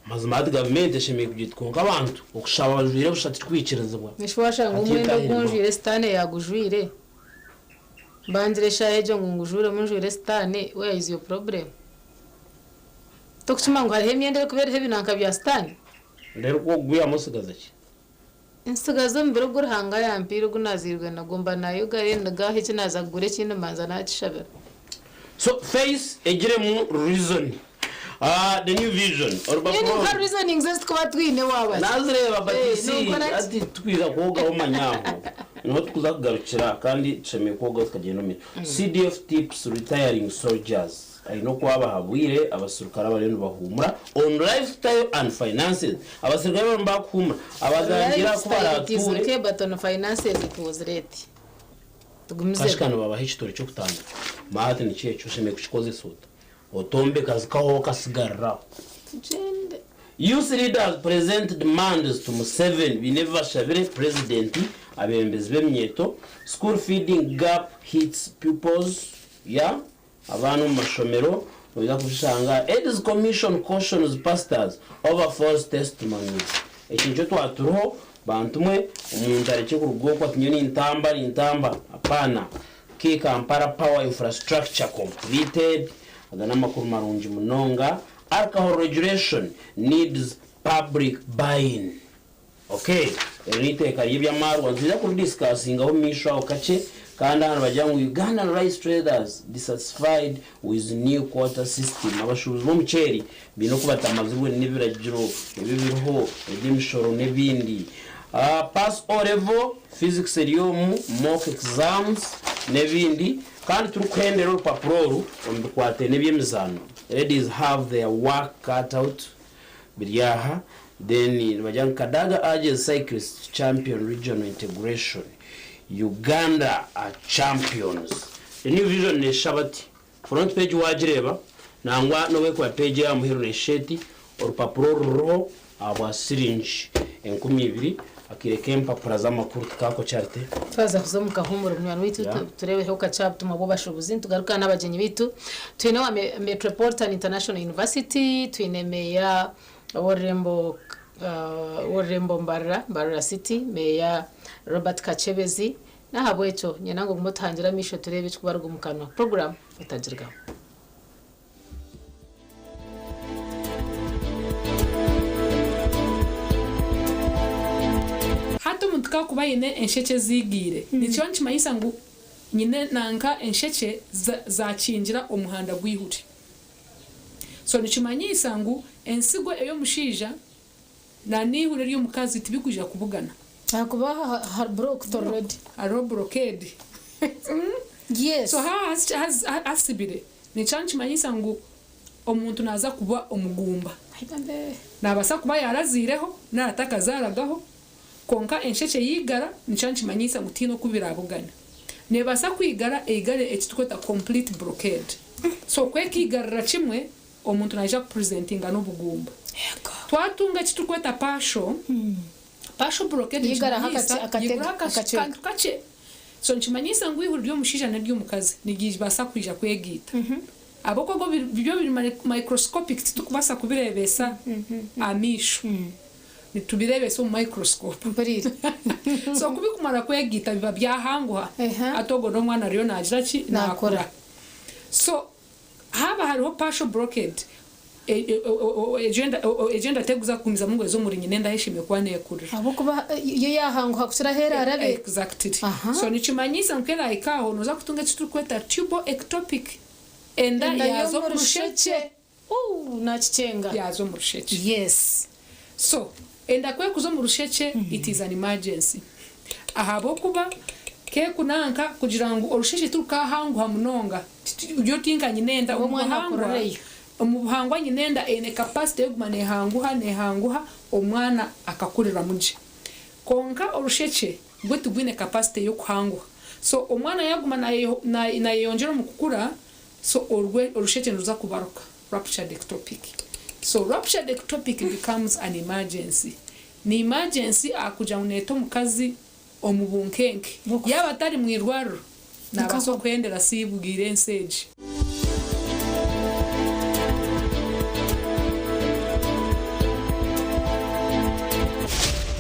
Mazima hati gavumenti eshemereire kugira eti kwonka abantu okushaba bajwaire busha tikikwikirizibwa. Eshi washanga Hati omwenda ogu etahirirwaho. njwaire sitaane yaagujwaire, mbangire eshaaha egyo ngu ngujuuremu njwaire sitaane, where is your problem? Tokukimanya ngu hariho emyenda erikuba eriho ebinanka bya sitaane? Reero ku okugwihamu osigaza ki? Nsigaza omubiri ogu Ruhanga yampaire ogu naazairwe nagwo, mba naayoga reero nigaaha eki naaza kugura ekindi mbanza naakishabira. So face egiremu reason aah the new vision Mbwenu orupapura nka oru. reasonings ezi tukuba twine waaba ki? Nazireeba but you Eh, see nookora ki? hati tukwija kwogaho manya aho niho tukuza kugarukira kandi tushemereire kwogaho tukagyenda omu maisho. CDF tips retiring soldiers. Aine oku abahabwire abasirukare abariyo nibahuumura on lifestyle and finances. Abasirukare bariyo nibakuhuumura abagangira ku Lifestyle it is baratuure. okay but on finances it was late. Tugumizemu. Kashika nibabaha ekitori ky'okutandika. Manya hati niki ekyo oshemereire kukikozesa ota? Otombeka zikahwaho okasigarira aho. Tugyende. Youth leaders present demands to Museveni Baine ebi bashabire Purezidenti, abeebembezi b'eminyeeto, School feeding gap hits pupils ya Abaana omu mashomero noija kubishanga Aids Commission cautions pastors over false testimonies Eki nikyo twaturiho bantu mwe omuntu arekye kuruga okwo ati nyowe nintamba nintamba apana Key Kampala power infrastructure completed Aga n'amakuru marungi munonga Alcohol regulation needs public buy-in Ok, eri n'eiteeka ry'eby'amaarwa nitwija kuridisikasingaho omu maisho aho kakye kandi aha nibagira ngu Ugandan rice traders dissatisfied with new quota system Abashuubuzi b'omuceeri baine oku batamazirwe n'ebiragiro ebi ebiriho eby'emishoro n'ebindi Pass O level, physics eri omu mock exams n'ebindi Kandi turikuhendera orupapura oru omu bikwataine n'eby'emizaano Ladies have their work cut out Biri aha then nibagira ngu Kadaga urges cyclists to champion regional integration Uganda are champions. The New Vision neshaba ati front page wagireeba nangwa nobu ekuba page eyaha muheru neshusha eti orupapura oruriho ahabwa siringi 2000 akaire k'empapura z'amakuru tikaako Charity. Twaza kuza omu kahuumuro munywani waitu tureebeho kakye aha butumwa bw'abashuubuzi nitugaruka n'abagyenyi baitu. Twine owa Metropolitan International University, twine meeya w'orurembo w'orurembo Mbarara, Mbarara City, Meeya Robert Kakyebezi. N'ahabw'ekyo nyenda ngu ogume otuhangire amaisho tureebe ekirikubaruga omu kanwa. Puroguraamu otagirigaho. Hati omuntu ku akuba aine enshekye eziigiire, nikiba nikimanyisa ngu nyine nanka enshekye zakingira omuhanda gw'eihuri. So nikimanyisa ngu ensigo ey'omushaija na n'eihuri ery'omukazi tibikwija kubugana. Ahakuba hari blocked already. Hariho blockade. Yes. So haaba hasibire, nikiba nikimanyisa ngu omuntu naaza kuba omugumba. Naabaasa kuba yaaraziireho nari atakazaaragaho, kwonka enshekye yaigara nikiba nikimanyisa ngu tihaine oku biraabugane. Neebaasa kwigara eigare eki turikweta complete blockade. So ku ekaigarira kimwe, omuntu naija kupresentinga n'obugumba. Twatunga eki turikweta partial, partial blockade Yaigaraho nikimanyisa yaiguraho akantu kakye. So nikimanyisa ngu eihuri ry'omushaija n'ery'omukazi niribaasa kwija kwegaita. Ahabw'okuba byo biri microscopic titukubaasa kubireebesa amaisho. Nitubireebesa omu microscope. So ku bikumara kwegaita biba byahanguha hati ogwo n'omwana ariyo naagira ki? Naakura. So Haaba hariho partial blockade, egyo enda terikuza kugumizamu ngu eze omuri nyina enda eshemereire kuba neekurira. Ahabw'okuba yo yaahanguha kukira ahu eraarabe. Exactly. So nikimanyisa ngu ku eraahika aho nooza kutunga eki turikweta tubal ectopic, enda Enda yaaza y'omu omu rushekye. rushekye. Ooh, naakikyenga. Yaaza omu rushekye. Yes. So, enda ku erikuza omu rushekye, it is an emergency. Ahabw'okuba keekunanka kugira ngu orushekye tirukahanguha munonga. Ryo tinka nyine enda Ngu omu omwana buhangwa, akurireyo. omu buhangwa nyine enda eine capacity y'okuguma nehanguha nehanguha omwana akakuriramu gye. Kwonka orushekye rwo tigwine capacity y'okuhanguha. So omwana yaguma nayeyongyera omu kukura, so orwe orushekye niruza kubaruka, ruptured ectopic. So ruptured ectopic becomes an emergency. Ni emergency ahakugira ngu neeta omukazi omu bunkenke. Yaaba atari mu irwariro, naabaasa okuhendera asiibwire ensi egi.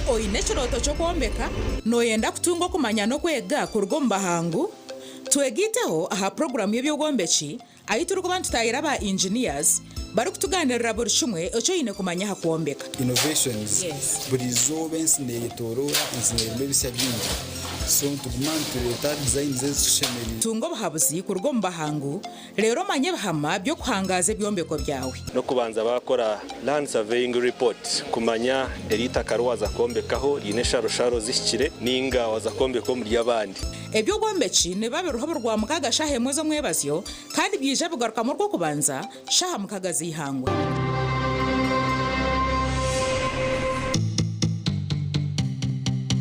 Oine ekirooto ky'okwombeka? Nooyenda kutunga okumanya n'okwega kuruga omu bahangu? Twegaiteho aha puroguraamu y'eby'obwombeki ahu turikuba nitutaahira ba engineers barikutugaanirira buri kimwe eki oine kumanya aha kwombeka. Innovations, Buri izooba ensi neyetoroora, ensi nerimu ebisya bingi so nituguma nitureeta designs ezitushemereire. Tunga obuhabuzi kuruga omu bahangu reero omanye ebihama by'okuhangaaza ebyombeko byawe. N'okubanza baakora Land Surveying Report kumanya eri itaka ri waaza kwombekaho riine ensharosharo zihikire nainga waaza kwombeka omuri abandi. Eby'obwombeki nibiba biriho buri Rwamukaaga shaaha emwe z'omwebazyo kandi byaija bigarukamu Orwokubanza shaaha mukaga z'eihangwe.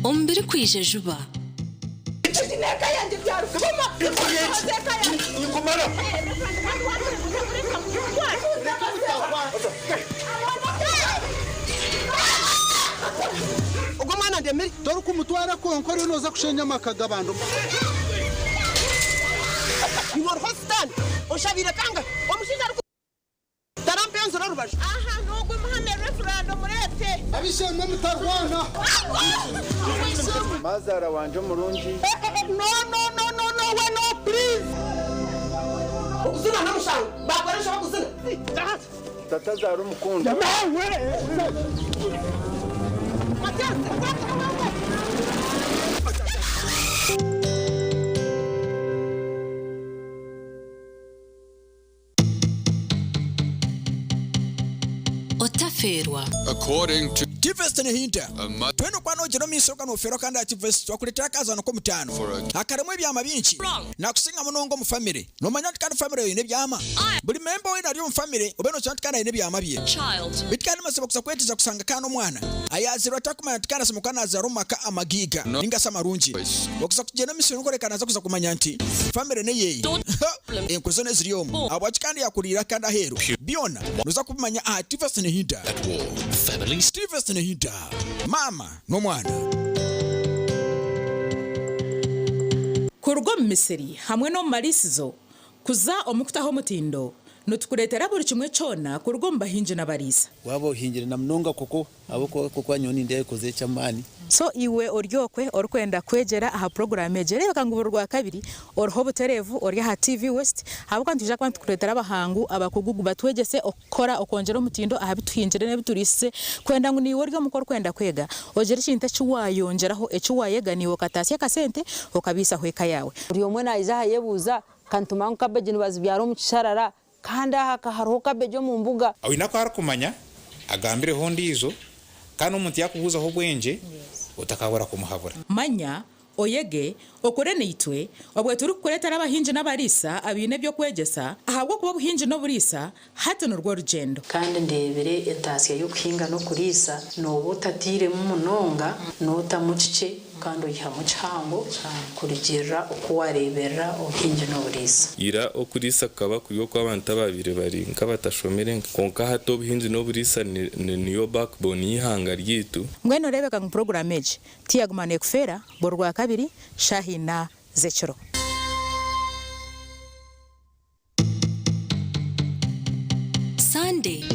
Omu birikwija juba. Ogwo mwana ndemire. Torikumutwara kwonka oriyo noza kushenya amaka g'abantu. Iwe oriho sitaane oshabiire kangahi omushaija ariku Tarampa enzura orubaju. Aha n'ogwo muhame Reverand omureete. Ab'eishe-emwe mutarwana. Mazaara wangye omurungi. No no no no no we no please. Okuzina n'omushango bakora enshobe kuzina. Tata azaara omukundwa. Otafeerwa. According to. Tivest Nehinda, Twena okuba nogyenda omu maisho ga nofeerwa kandi aha Tivest twakureetera akazaano k'omutaano akarimu ebyama bingi. Nakusinga munonga omu famire. Nomanya nti kandi famire yawe eine ebyama? Buri memba weena ari omu famire obe nokira nti kandi aine ebyama bye. Beitu kandi mazima kuza kwetegyereza kusanga kandi omwana ayazairwe atakumanya nti kandi asemeriire kuba nazaarwa omu maka amagaiga ninga shi amarungi. Okuza kugyenda omu misiri n'okworeka naza kuza kumanya nti famire n'eyeye. Enkwe zoona eziri omu, ahabwaki kandi yakuriire kandi aheeru, byona noza kubimanya aha Tivest Nehinda. Tivest Nehinda, maama n'omwana. Kuruga omu misiri hamwe n'omu mariisizo kuza omu kutaho omutindo, nitukureetera buri kimwe kyona kuruga omu bahingi n'abariisa. Waaba ohingire na munonga koko ahabw'okuba koko nyowe nindeeba ekoze eky'amaani. So iwe ori okwe orikwenda kwegyera aha puroguraamu egi, reebeka ngu buri Rwakabiri oriho obutereevu ori aha TV West ahabw'okuba nitwija kuba nitukureetera abahangu abakugu batwegyese okukora okwongyera omutindo aha bi tuhingire n'ebi turiisize kwenda ngu naiwe ori omuka orikwenda kwega ogire ekintu eki waayongyeraho eki waayega naiwe okataasya akasente okabaisaho eka yaawe. Buri omwe naija aha ayebuuza, Ka nitumanya ngu kabeegi nibazibyara omu kisharara, kandi aha ka hariho kabeegi omu mbuga. Oine aku arikumanya, agambireho ondiijo, kandi omuntu yaakubuuzaho obwengye, otakabura kumuhabura. Manya, oyege, okore naitwe, obwe turikukureetera abahingi n'abariisa abaine eby'okwegyesa, ahabw'okuba obuhingi n'oburiisa hati nirwo rugyendo. Kandi ndeebire entaasya y'okuhinga n'okuriisa, nooba otatairemu munonga, nootamu kikye kandi oihamu kihango kurugiirira oku waareeberera obuhingi n'oburiisa. Ira okuriisa kukaba kuri okw'abantu abaabaire bari nk'abatashomire kwonka hati obuhingi n'oburiisa niyo backbone y'eihanga ryaitu. Mbwenu oreebeka ngu puroguraamu egi tiyaguma neekufeera buri Rwakabiri shaaha ina z'ekiro. Sunday.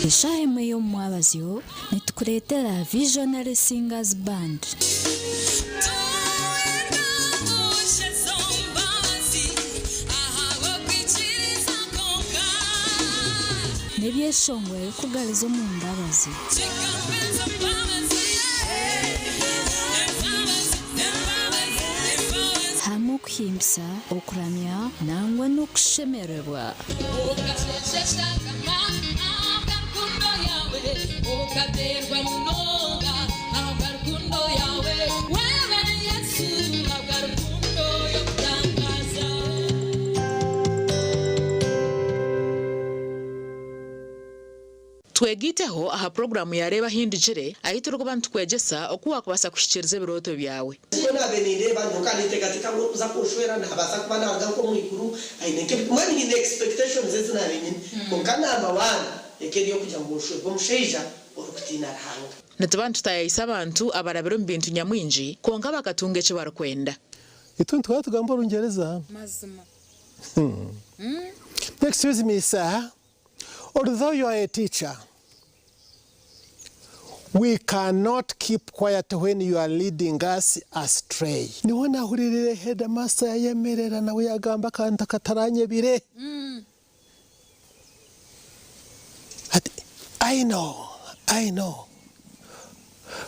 Eshaaha emwe y'omu mwabazyo nitukureetera Visionary Singers Band. N'ebyeshongoro ebirikugariza omu mbabazi. Hamwe okuhimbisa, okuramya nangwa n'okushemererwa. Twegaiteho aha puroguraamu ya Reeba Ahindugire ahu turikuba nitukwegyesa oku waakubaasa kuhikiiriza ebirooto byawe. Nikwo naabaire nindeeba nyowe nkaba ninteekateeka ngu orikuza kunshwera naabaasa kuba naaruga nk'omu iguru aine nk'ebi mbwenu nyine expectations ezi naabaire nyine kwonka number one eka eri ey'okugira ngu nshwerwe omushaija orikutiina Ruhanga. Nituba nitutaayaayisa abantu abarabire omu bintu nyamwingi kwonka bakatunga eki barikwenda. Itwe nituhora tugamba Orungyereza. Mazima. Excuse me sir, although you are a teacher, we cannot keep quiet when you are leading us astray. Niho nahuriirire headmaster yayemerera nawe yagamba akantu akataranyebire. Ati, I know, I know.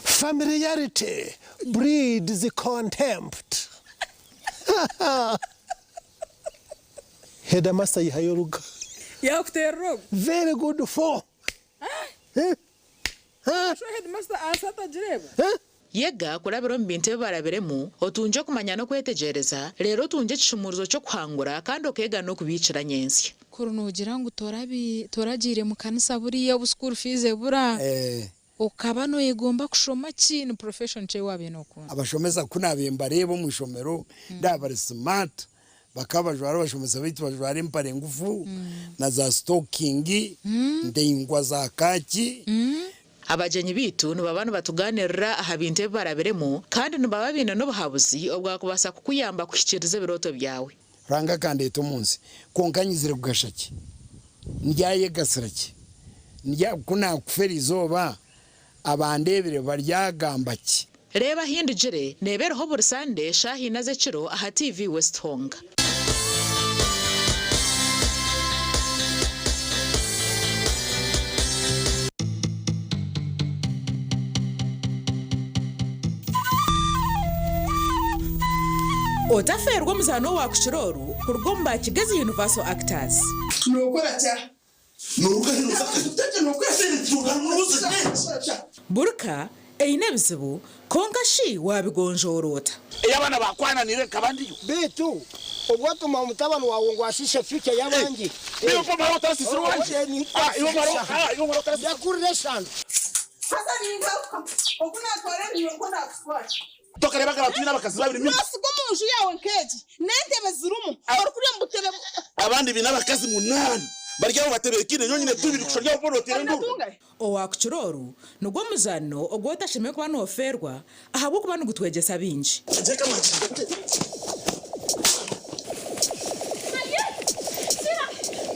Familiarity breeds contempt. Headmaster yihayo oruga. Yakuterera ogu. Very good for. Sho headmaster ansi atagireeba. Yega kurabira omu bintu ebi barabiremu, otungye okumanya n'okwetegyereza, reero otungye ekishumuurizo ky'okuhangura kandi okeega n'okubiikira nyentsya. Kuri noogira ngu toragiire mu kanisa buriya obu school fees ebura, okaba noyegomba kushoma ki? Ni profession ki ei waabaire nookunda? Abashomesa ku naabaire mbareeba omu ishomero ndaaba bari smart, bakaba bajwara abashomesa baitu bajwara empare ngufu na za sitokingi ndaingwa za kaaki. Abagyenyi baitu nibaba nibatugaaniirira aha bintu ebi barabiremu kandi nibaba baine n'obuhabuzi obwakubaasa kukuyamba kuhikiiriza ebirooto byawe. Ruhanga akandeeta omu nsi, kwonka nyizire kugasha ki? Ndyayegasira ki? Ndya, ku naakufa eri izooba, abandeebire baryagamba ki? Reeba Ahindugire neeba eriho buri Sande shaaha ina z'ekiro aha TV West Honga. Otafeerwa omuzaano owaakukira oru kuruga omu ba Kigezi Universal Actors. Nookora kya? Burka eine ebizibu, kwonka shi waabigonjoora ota? Ei abaana baakwananiire nkaba ndiyo. Beitu obwo otuma mutabani waawe ngu ashiishe future y'abandi. Ndakurira eshano. Haza ningaruka oku naatwara ebinywa nikwo naakutwara. Tokareebaga abantu baine abakazi babiri mingi? Noosiga omu nju yaawe nk'egi n'entebe zirimu, orikurya omu butebe bu. Abandi baine abakazi munaana bari aho batebeekaine, nyowe nyine tubiri kusha ori aho boona oteire enduuru. Owaakukira oru nigwo muzaano ogu otashemereire kuba noofeerwa ahabw'okuba nigutwegyesa bingi.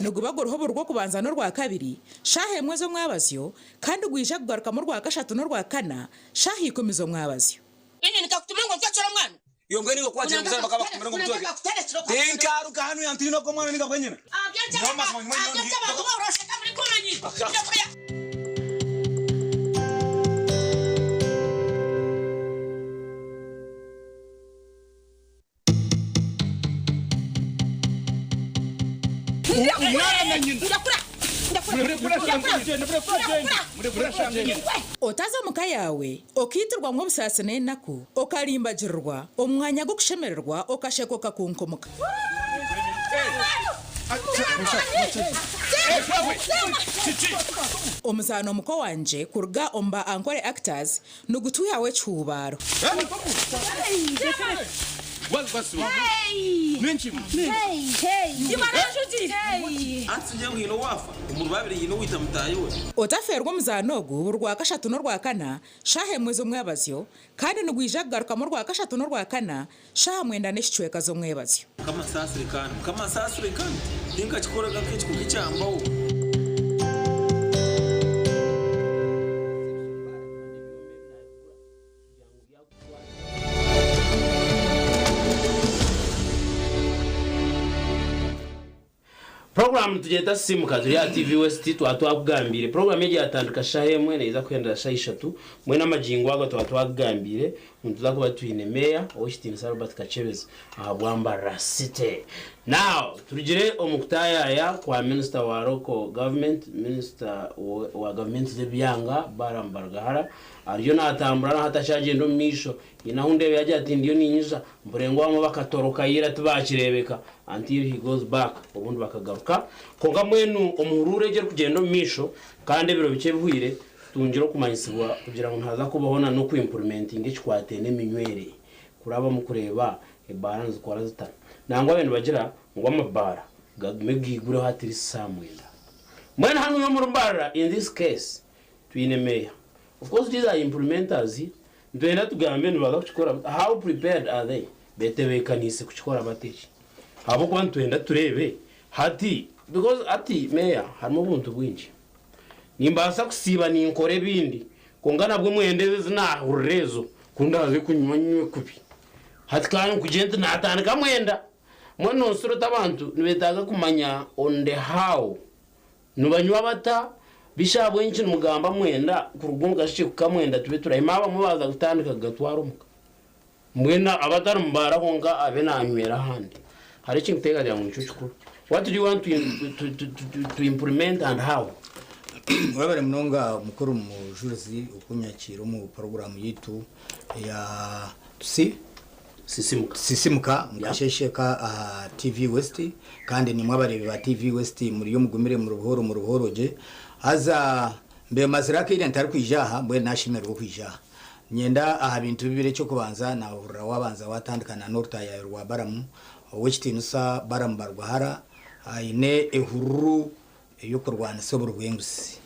Niguba guriho buri Rwokubanza n'Orwakabiri, shaaha emwe z'omwabazyo, kandi gwija kugarukamu Orwakashatu n'Orwakana, shaaha ikumi z'omwabazyo. Inye nikakutuma ngu ontwekere omwana. Iwe mbwenu iwe kwakira omuzaire bakaba bakutumire ngu omutweke. Tinkaruga hanu yantiina ogwo omwana ninga bwenyine. Nyowe mazima nyowe nyowe ndi. Otaza omu ka yaawe okaitirwamu obusaasi n'enaku, okarimbagirirwa omu mwanya gw'okushemererwa okasheka okakunkumka. Omuzaano Muko Wangye kuruga omu ba Ankole Actors Nigutwihaho ekihuubaaro. Otafeerwa omuzaano ogu buri Rwakashatu n'Orwakana shaaha emwe z'omwebazyo kandi nigwija kugarukamu Orwakashatu n'Orwakana shaaha mwenda n'ekicweka z'omwebazyo. Puroguraamu nitugyeta Sisiimuka turi aha TV West twaba twakugambiire. Puroguraamu egi yatandika shaaha emwe neeza kuhendera shaaha ishatu. Mbwenu amagingo ago twaba twakugambiire. Nituza kuba twine Meeya Ow'ekitiinisa Robert Kakyebezi ahabwa Mbarara City. Now, turugire omu kutaayaaya kwa Minisita wa Local Government, Minisita wa Gavumenti z'ebyanga, Balaam Barugahara, ariyo naatambura naho atakyagyenda omu maisho. Haine ahu ndeeba yaagira ati ndiyo niinyija, mpurire ngu abamwe bakatoroka ira tibaakireebeka until he goes back obundi bakagaruka. Kwonka mbwenu omuhuruuru egi erikugyenda omu maisho kandi ebiro bikye ebihweire, Tutungire okumanyisibwa kugira ngu nihaza kubaho na n'okuimpurimentinga ekikwataine n'eminywere kuraba omu kureeba ebaara nizikora zita. Nangwa abe nibagira ngu amabaara gagume gaigureho at least saaha mwenda. Mbwenu hanuya omuri Mbarara in this case twine meeya. Of course these are implementers, nitwenda tugambe nibaza kukikora bata, how prepared are they? Betebeekaniise kukikora bata eki? Ahabw'okuba nitwenda tureebe hati because hati meeya harimu obuntu bwingi. Nimbaasa kusiiba ninkora ebindi, kwonka nabwo mwenda ezo ezi naahurira ezo, ku ndaaze kunywa nywe kubi. Hati ka nkugire nti naatandika mwenda. Mbwenu noosura oti abantu nibeetaaga kumanya on the how. Nibanywa bata? Bishi ahabw'enki nimugamba mwenda kuruga omu kashekye kuhika mwenda tube turahima abamwe baaza kutandika kugatwara omuka. Mbwenu abatari mu baara kwonka abe naanywera ahandi. Hariho eki nkuteekateeka ngu nikyo kikuru. What do you want to, to, to, to, to implement and how? Webare munonga mukuru mujurizi okunyakiira omu puroguramu yaitu eya tusi Sisimuka. Sisimuka mukashesheka aha TV West kandi nimwe abareebi ba TV West muriyo mugumire muri buhooro muri buhooro gye haza mbemazire akaire ntarikwija aha mbwenu nashemererwa okwija aha. Niinyenda aha bintu bibiri eky'okubanza naahurira waabanza waatandika na n'orutaayaayo rwa Balamu. Ow'ekitiinisa Balamu Barugahara aine ehururu ey'okurwanisa oburi bw'enguzi.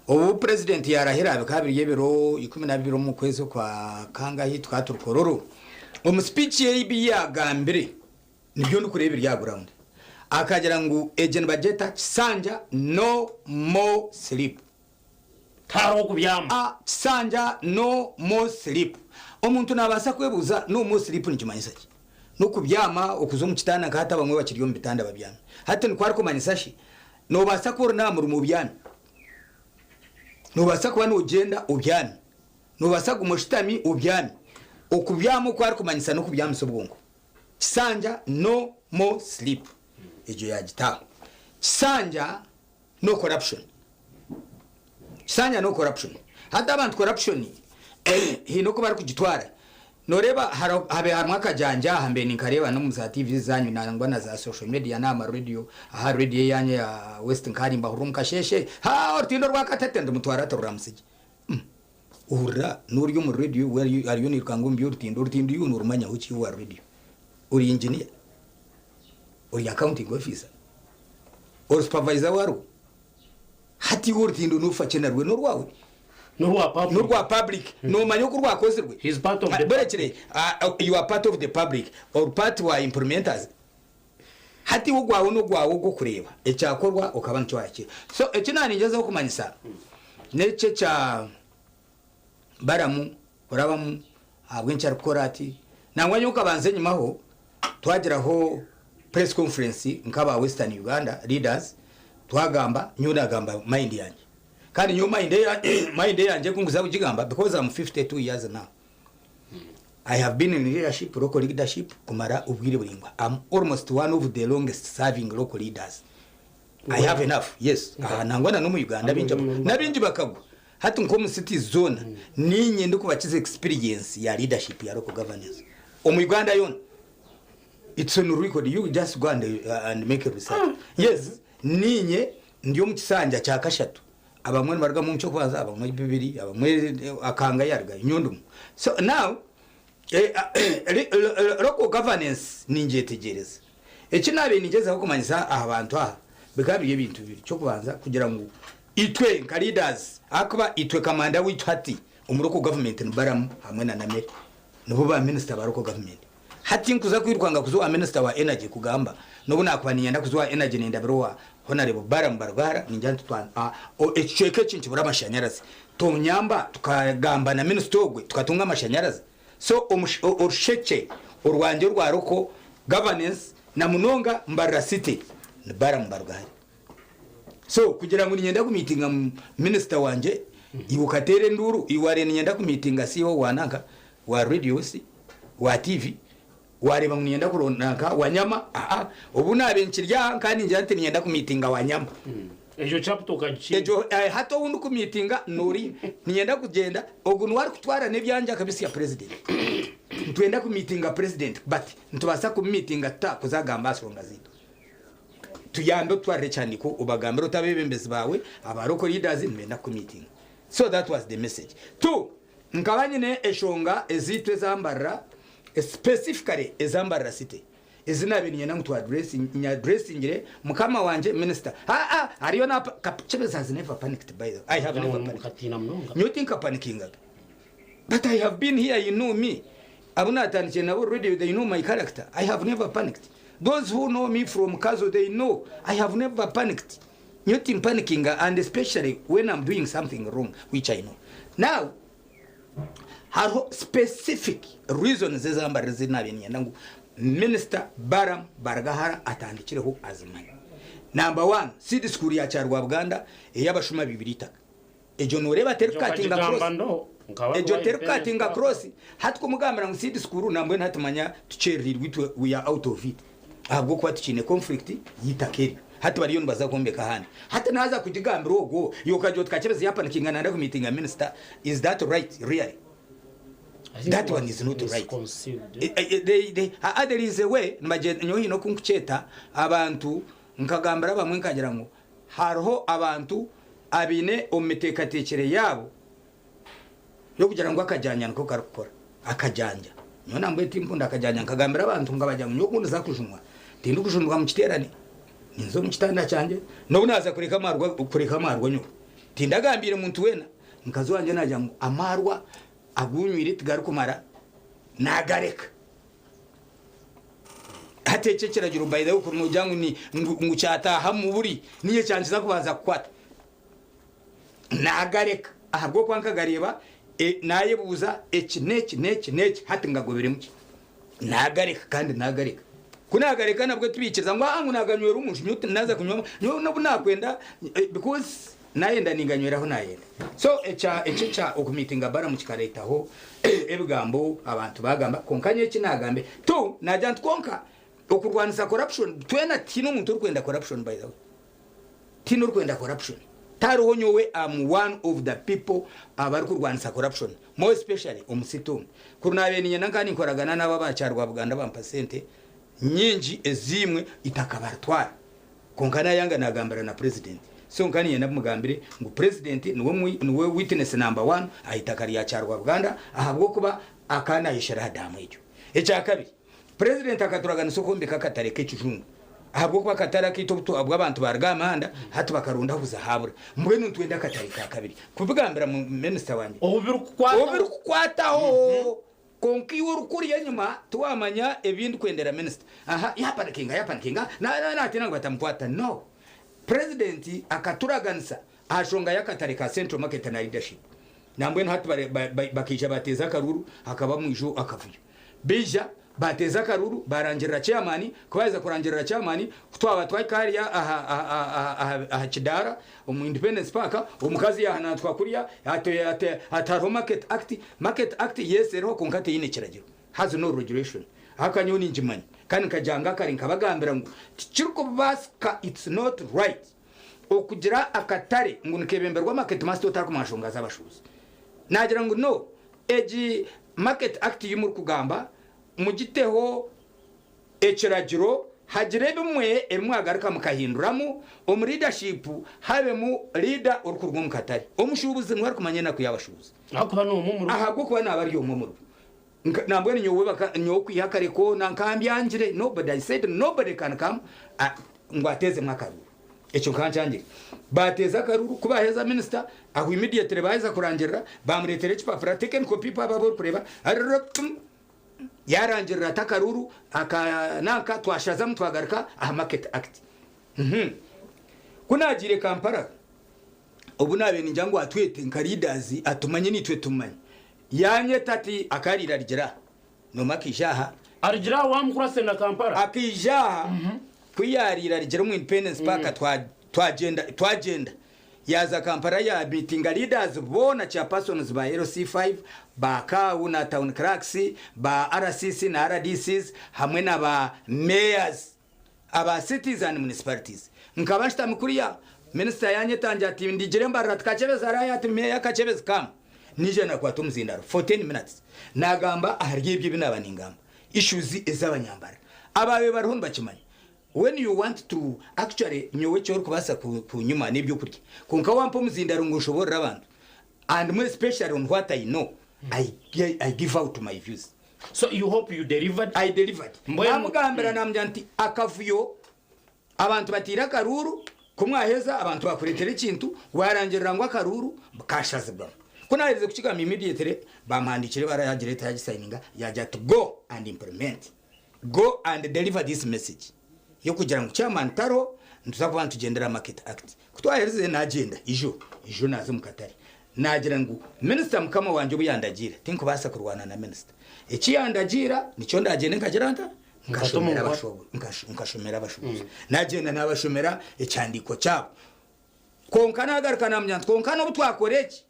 Obu purezidenti yaarahira bikaba biri ebiro 12 omu kwezi okwa kangahi tukaba turi Kololo. Omu sipiiki ye ebi yaagambire nibyo ndikureeba ebiri aha gurawundi. Akagira ngu egi nibagyeta Kisanja no more sleep. Tihariho kubyama. A Kisanja no more sleep. Omuntu nabaasa kwebuuza no more sleep nikimanyisa ki? N'okubyama okuza omu kitanda nka hati abamwe bakiri omu bitanda babyami. Hati nikwo arikumanyisa shi? Nobaasa kuba ori n'aha murimo obyami. Nobaasa kuba nogyenda obyami. Nobaasa kuguma oshutami obyami. Okubyama oku arikumanyisa n'okubyamisa obwongo. Kisanja no more sleep. Egyo yagita aho. Kisanja no corruption kisanja no corruption hati abantu corruption haine oku barikugitwara noreeba habe harimu akajanja aha mbe ninkareeba n'omu za TV zanyu nangwa na za social media n'aha ma radio aha radio eyanyu eya west nkahari nimbahurira omu kasheeshe haa orutindo rwa katete ndimutwara tururamusigye ohurira n'ori omu radio we ariyo nairukanga omu by'orutindo orutindo iwe norumanyaho ki iwe owa radio ori engineer ori accounting officer Ori supervisor warwo? Hati iwe orutindo nofa ki narwo norwawe? Norwa public. Nomanya oku rwakozirwe? He's part of the Borekire, you are part of the public or part wa implementers. Hati iwe ogwawe nogwawe ogwokureeba ekyakorwa okaba nikyo wahikire. So eki naningyezaho kumanyisa neki ekya Balamu kurabamu ahabw'enki arikukora ati. Nangwa nyowe nkabanza enyimaho twagiraho press conference nk'aba Western Uganda leaders twagamba nyowe nagamba mind yangye kandi nyowe mind mind eyangye ku nkuza kugigamba because am 52 years now I have been in leadership local leadership kumara obwire buraingwa am almost one of the longest serving local leaders I have enough yes aha nangwa na n'omu Uganda baingi n'abaingi bakagwa hati nk'omu cities zoona niinye ndikubakiza experience ya leadership ya local governance omu Uganda yoona it's on record you just go and, and make a research yes niinye ndi omu kisanja kya kashatu abamwe nibarugamu omu ky'okubanza abamwe bibiri abamwe akanga yarugayo nyowe ndimu so now Local governance ningyetegyereza. Eki naabaire ningyezaho kumanyisa aha bantu aha bikaba biri ebintu bibiri. Eky'okubanza kugira ngu itwe nka leaders ahakuba itwe kamanda waitu hati omu local government ni Balamu hamwe na Namere nibo ba minister ba local government. Hati nkuza kwirukanga kuza owa minister wa energy kugamba n'obu naakuba niinyenda kuza owa energy nindabira owa Honarebo Balamu Barugahara ningira nti ekicweka eki nikibura amashanyarazi tonyamba tukagamba na minisita ogwe tukatunga amashanyarazi. So orushekye orwangye orwa local governance na munonga Mbarara City ni Balamu Barugahara. So kugira ngu niinyenda kumiitinga minisita wangye iwe okateera enduuru iwe wariyo niinyenda kumiitinga CEO wa nanka Wa radios, wa TV, wareeba ngu niinyenda kuronda nka Wanyama, aa, obu naabaire nkiri aha nkaba ningira nti niinyenda kumiitinga Wanyama. Egyo chapter okagikinga. Egyo hati ou ndikumiitinga n'oriya. Niinyenda kugyenda, ogu niwe arikutwara n'ebyangye akabitsya president. Nitwenda kumiitinga president but nitubaasa kumumiitinga tuta kuza kugamba aha nshonga zaitu? Tuyambe otutwarire ekihandiiko obagambire oti abeebembezi baawe aba local leaders nibenda kukumiitinga. So that was the message. Two, Nkaba nyine eshonga ezaitu eza Mbarara, specifically eza Mbarara City, ezi naabaire niinyenda ngu tu addressingire mukama wangye minister. Haa, hariyo na Kapchebez has never panicked by the way. I have never panicked. Nyowe tinkapanikingaga. But I have been here, you know me. Abu naatandikire nabo radio, they know my character. I have never panicked. Those who know me from Kazo, they know I have never panicked. Nyowe timpanikinga and especially when I'm doing something wrong, which I know. Now, hariho specific reasons ezambarira ezi naabaire niinyenda ngu Minisita Balaam Barugahara atandikireho azimanye. Number one, seed school ya Kyarwabuganda ey'abashuma baibire eitaka. Egyo nooreeba terikukatinga cross. Egyo terikukatinga cross. Hati kumugambira ngu seed school nambwenu hati manya tukyerereirwe itwe we are out of it ahabw'okuba tukiine conflict y'eitaka eryo. Hati bariyo nibaza kwombeka ahandi. Hati naaza kugigambira ogwo, iwe okagira oti Kakyebezi yapanikinga nayenda kumiitinga minisita, is that right really? That one is not right. There is a way, nyowe haine oku nkukyeta abantu nkagambira abamwe nkagira ngu hariho abantu abaine omu miteekateekyere yaabo y'okugira ngu akajanja niko karikukora. Akajanja. Nyowe nambwenu tinkunda akajanja nkagambira abantu nkabagira ngu nyowe ku ndiza kujunwa, tindikujunirwa mu kiteerane, ninza omu kitanda kyangye, n'obu naaza kureka amaarwa kureka amaarwa nyowe, tindagambiire muntu weena. Mukazi wangye naagira ngu amaarwa agu nywire tigarikumara, naagareka. Hati eki ekiragiro by the way kuri noogira ngu ni ngu kyataaha omu buri, niinye kyankiza kubanza kukwata. Naagareka ahabw'okuba nkagareeba naayebuuza eki n'eki n'eki n'eki hati ngagobiremu ki? Naagareka kandi naagareka. Ku naagareka nabwo tibaikiriza ngu aa ngu naaganywera omu nju nyowe tinaaza kunywa nyowe n'obu naakwenda because naayenda ninganywera ahu naayenda. So ekya eki ekya okumiitinga Balamu kikareetaho ebigambo abantu baagamba kwonka nyowe eki naagambe tu naagira nti kwonka okurwanisa corruption twena tihaine omuntu orikwenda corruption by the way. Tihaine orikwenda corruption. Tihariho nyowe am one of the people abarikurwanisa corruption more especially omu city omu. Kuri nabaire niinyenda nkaba ninkoragana n'abo aba Kyarwabuganda bampa sente nyingi eziimwe eitaka baritwara. Kwonka nayanga nagambira na president. So nkaba niinyenda mugambire ngu president niwe niwe witness number one aha itaka rya Kyarwabuganda ahabw'okuba akaba nayeshera aha daamu egyo. Ekyakabiri, President akaturaganisa okwombeka akatare k'ekijungu ahabw'okuba akatare akaitu obu obu abantu baaruga aha mihanda hati bakaronda ahu buzahaabura. Mbwenu nitwenda akatare ka kabiri. Kubigambira minisita wangye. Obu birikukwataho. Obu birikukwataho. Kwonka iwe orikuriya enyima tiwaamanya ebi ndikwendera minisita. Aha yaapanikinga yaapanikinga naatiina ngu batamukwata. No. President akaturaganisa aha nshonga y'akatare ka Central Market na leadership. Nambwenu hati bakaija baateeza akaruru hakaba omwijo akavuyo. Baija baateeza akaruru baarangirira chairman, ku baaheza kurangirira chairman, ku twaba twahika hariya aha aha kidaara omu Independence Park, omukazi yaahanantuka kuriya ati ati ati hariho Market Act, Market Act yes eriho kwonka teine kiragiro, has no regulation. Ahakuba nyowe ningimanya kandi nkagyanga kare nkabagambira ngu tikirikubaasika, it's not right okugira akatare ngu nikebemberwa market master otarikumanya nshonga z'abashuubuzi. Naagira ngu no, egi Market Act ei murikugamba mugiteho ekiragiro hagire ebimwe ebi mwagaruka mukahinduramu, omu leadership habemu leader orikuruga omu katare. Omushuubuzi niwe arikumanya enaku y'abashuubuzi. Ahabw'okuba n'omwe omuribo. Ahabw'okuba naaba ari omwe omuribo. Nambwenu nyowe baka nyowe kwiha kare koona nkambyangire nobody I said nobody can come ngu ateezemu akaruru. Ekyo nkaba nkyangire. Baateeza akaruru, ku baaheza minisita aho immediately baaheza kurangirira, baamureetera ekipapura taken copy abo abu orikureeba, arurupum, yaarangirira ati akaruru aka nanka twashazamu twagaruka aha Market Act. Ku naagiire Kampala, obu naabaire ningira ngu atwete nka leaders atumanye naitwe tumumanye, yaanyeta ati akariire arigira aha. Nooma akaija aha. Arigira aha wamukurase na Kampala. Akaija aha ku yaariire arigira omu Independence Park twagyenda twagyenda. Yaaza Kampala ya miitinga leaders boona chairpersons ba LC5, ba CAO na town clerks, ba RCC na RDCs hamwe na ba mayors aba cities and municipalities. Nkaba nshutami kuriya, minisita yanyeta angira ati ndigire mbarira ati Kakyebezi araahi ati Meeya Kakyebezi come. Naija nakwata omuzindaro for ten minutes nagamba ahari ebyo ebi naaba ningamba, issues ez'abanyambarira. Abaabaire bariho nibakimanya. When you want to actually nyowe eki orikubaasa kunyima n'ebyokurya kwonka wampa omuzindaro ngu nshoboorore abantu and more especially on what I know I, I give out my views. So you hope you delivered? I delivered. Mbwenu- Namugambira namugira nti akavuyo abantu bataire akaruuru ku mwaheza abantu bakureetera ekintu warangirira ngu akaruuru kashazibwamu. Ku naherize kukigamba immediately bamuhandiikira ebaruha yagireeta yagisayininga yagira ati go and implement. Go and deliver this message yokugira ngu chairman tariho nituza kuba nitugyendera aha market act. Kutwaherize nagyenda ijo ijo naza omu katare nagira ngu minister mukama wangye obu yandagiira tinkubaasa kurwana na minister. Eki yandagiira nikyo ndagyende nkagira nta? Nkashomera abashubuzi nkashomera abashubuzi. Nagyenda nabashomera ekihandiiko kyabo. Kwonka nagaruka namugira nti kwonka nobu twakora eki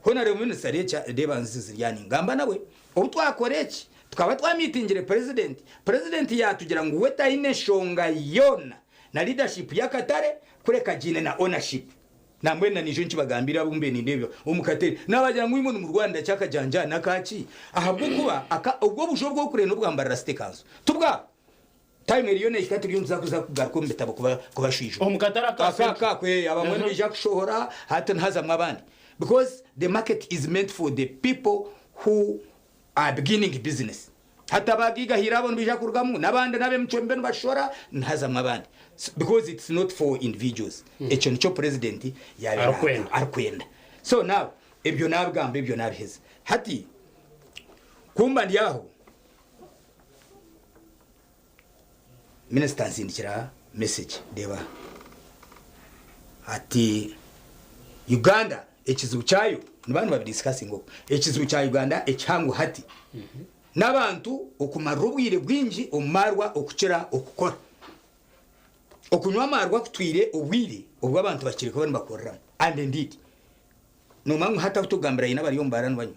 Hoona reeba minisita reekya reeba nzizi ziri aha ningamba nawe obu twakora eki tukaba twamitingire president, president yatugira ngu we taine nshonga yoona na leadership y'akatare kureka agiine na ownership. Nambwenu na niijo nkibagambire abu mbaire nindeeba omu katare nabagira ngu imwe nimurwanira ki akajanjaani n'akaki ahabw'okuba aka obwo obuju obu orikureeba n'obwa Mbarara City Council tibwabo. Time eriyo nehika turiyo nituza kuza kugaruka omu bitabo kuba kubashwijuma. Omu katare aka Aka Central. aka kwe abamwe nibaija kushohora hati nihazamu abandi because the market is meant for the people who are beginning business. Hati abagaigahaire abo nibaija kurugamu n'abandi n'ab'emicwe mibi nibashora nihazamu abandi because it's not for individuals. Ekyo nikyo president yabaire Arikwenda. arikwenda. So now ebyo nabigamba ebyo nabiheza. Hati kumba ndi aho Minisita ansindikira message reeba aha ati Uganda ekizibu kyayo nibaba nibabidiscussinga okwo ekizibu kya Uganda ekihango hati n'abantu okumarira obwire bwingi omu marwa okukira okukora. Okunywa amarwa kutwire obwire obu abantu bakiri kuba nibakoreramu and indeed Noomanya ngu hati ahu turikugambira haine abari omu baara nibanywa.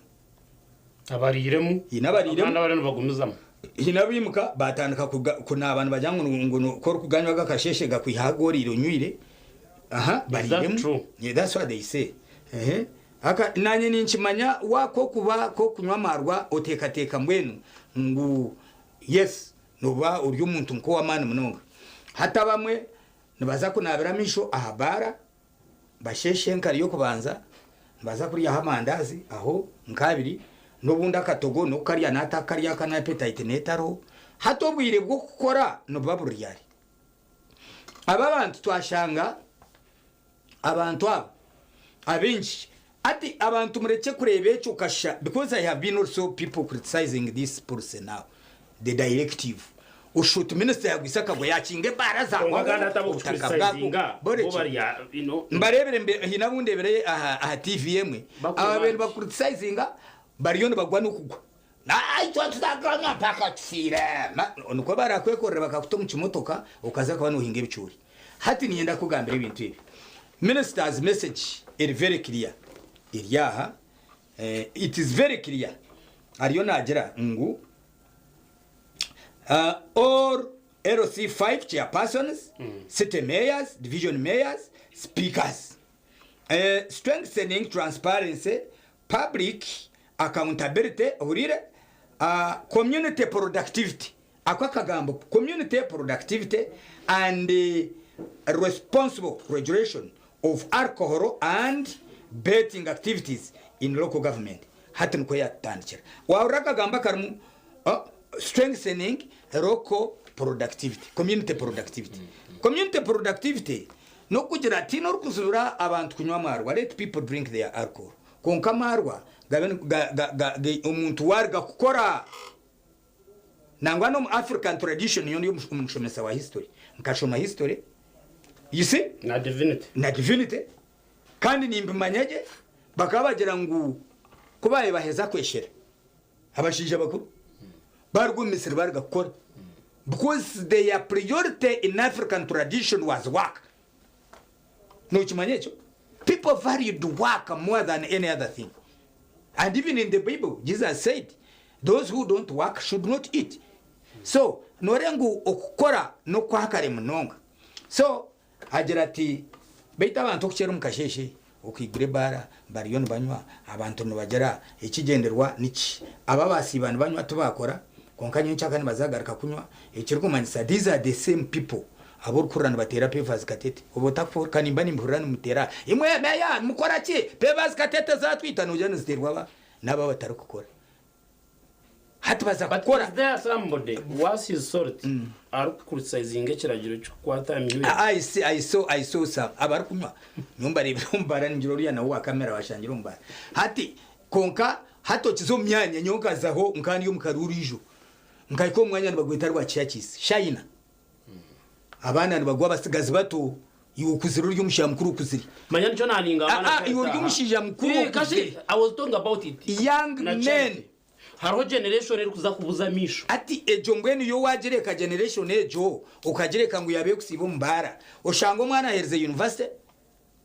Abariiremu. Haine abariiremu. Abandi abariyo nibagumizamu. Haine abaimuka baatandika kunaaba nibagira ngu ngu ku orikuganywa aga akasheeshe gakwihaho agu oriire onywire. Aha, Is that bariiremu. true? Yeah, that's what they say. Ehe. Aka, naanye ninkimanya waaka okuba k'okunywa amaarwa oteekateeka mbwenu ngu yes, nooba ori omuntu nk'ow'amaani munonga. Hati abamwe nibaza kunaabira amaisho aha baara, Basheeshe enkari y'okubanza nibaza kuryaho amandaazi aho nk'abiri n'obundi akatogo n'okukarya naatakukarya aka na appetite neetariho. Hati obwire bw'okukora nibuba buri ryari? Aba abantu twashanga abantu aba abaingi hati abantu murekye kureeba ekyo okashusha because I have been also people criticizing this policy now the directive oshusha oti minisita yagwisa akagwa yakinga ebaara Kwonka kandi zagwaho hati obutaka bwagwa abakucriticizinga bo Borekye. barya you know, Mbareebire mbe haine abu ndeebire aha aha TV emwe Bakoma ababaire nibakucriticizinga bariyo nibagwa n'okugwa Naitwe tuzaganywa mpaka tufiire Ma- nikwo barakwekorera bakakuta omu kimotoka okaza kuba nohinga ebicoori hati niinyenda kukugambira ebintu ebi Minister's message eri very clear eri aha eh, it is very clear ariyo naagira ngu All LC5 chairpersons, city mayors, division mayors, speakers. Strengthening transparency, public accountability, ohuriire, community productivity, ako akagambo community productivity and responsible regulation of alcohol and betting activities in local government. Hati nikwo yatutandikira. Wahurira akagambo akarimu Strengthening local productivity, community productivity. Community productivity n'okugira tihaine orikuzibira abantu kunywa amaarwa, let people drink their alcohol. Kwonka amaarwa gabe ga, ga, ga, ga, omuntu waaruga kukora nangwa n'omu African tradition nyowe ndi omushomesa wa history, nkashoma history, you see? Na divinity. Na divinity. Kandi nimbimanya gye, bakaba bagira ngu ku baabaire baheza kweshera, Abashaija bakuru baruga omu misiri baruga kukora because their priority in African tradition was work. Nokimanya ekyo? People valued work more than any other thing. And even in the Bible, Jesus said, those who don't work should not eat. So, noreeba ngu okukora n'okwakare munonga. So, agira ati, beitu abantu okukyera omu kasheeshe, okwigura ebaara, bariyo nibanywa, abantu nibagira, ekigyendererwa niki? Aba abaasiiba nibanywa tibaakora, kwonka nyenkyakare nibazagaruka kunywa, ekirikumanyisa these are the same people abu orikuhurira nibateera Pevaz Katete. Obu otakuhurira, nimba nimpurira nimuteera, imwe meeya nimukora ki? Pevaz Katete zaatwita, noogira niziteerwa aba n'aba abatarikukora. Hati baza But kukora. is there somebody worth his salt arikucriticizinga ekiragiro ky'okukwata aha mihuri? I see, I saw, I saw some abarikunywa nyowe mbareebire omu baara ningira oriya nawe wa kamera bashangire omu baara hati kwonka hati okiza omu myanya nyowe nkazaho nka ndi omu karuuru ijo nkahika omu mwanya nibagweta rwakishakisi shayina abaana nibagwa abatsigazi bato iwe okuzire ori omushaija mukuru okuzire Manya nikyo naaningamba na Ah, ah, iwe ori Charity aha. omushaija mukuru Eh, kashi, okuzire I was talking about it. Young Na men. Charity. Hariho generation erikuza kubuza amaisho. Ati egyo mbwenu yo wagireka generation egyo okagireka ngu yaaba ekusiiba omu baara oshanga omwana aherize university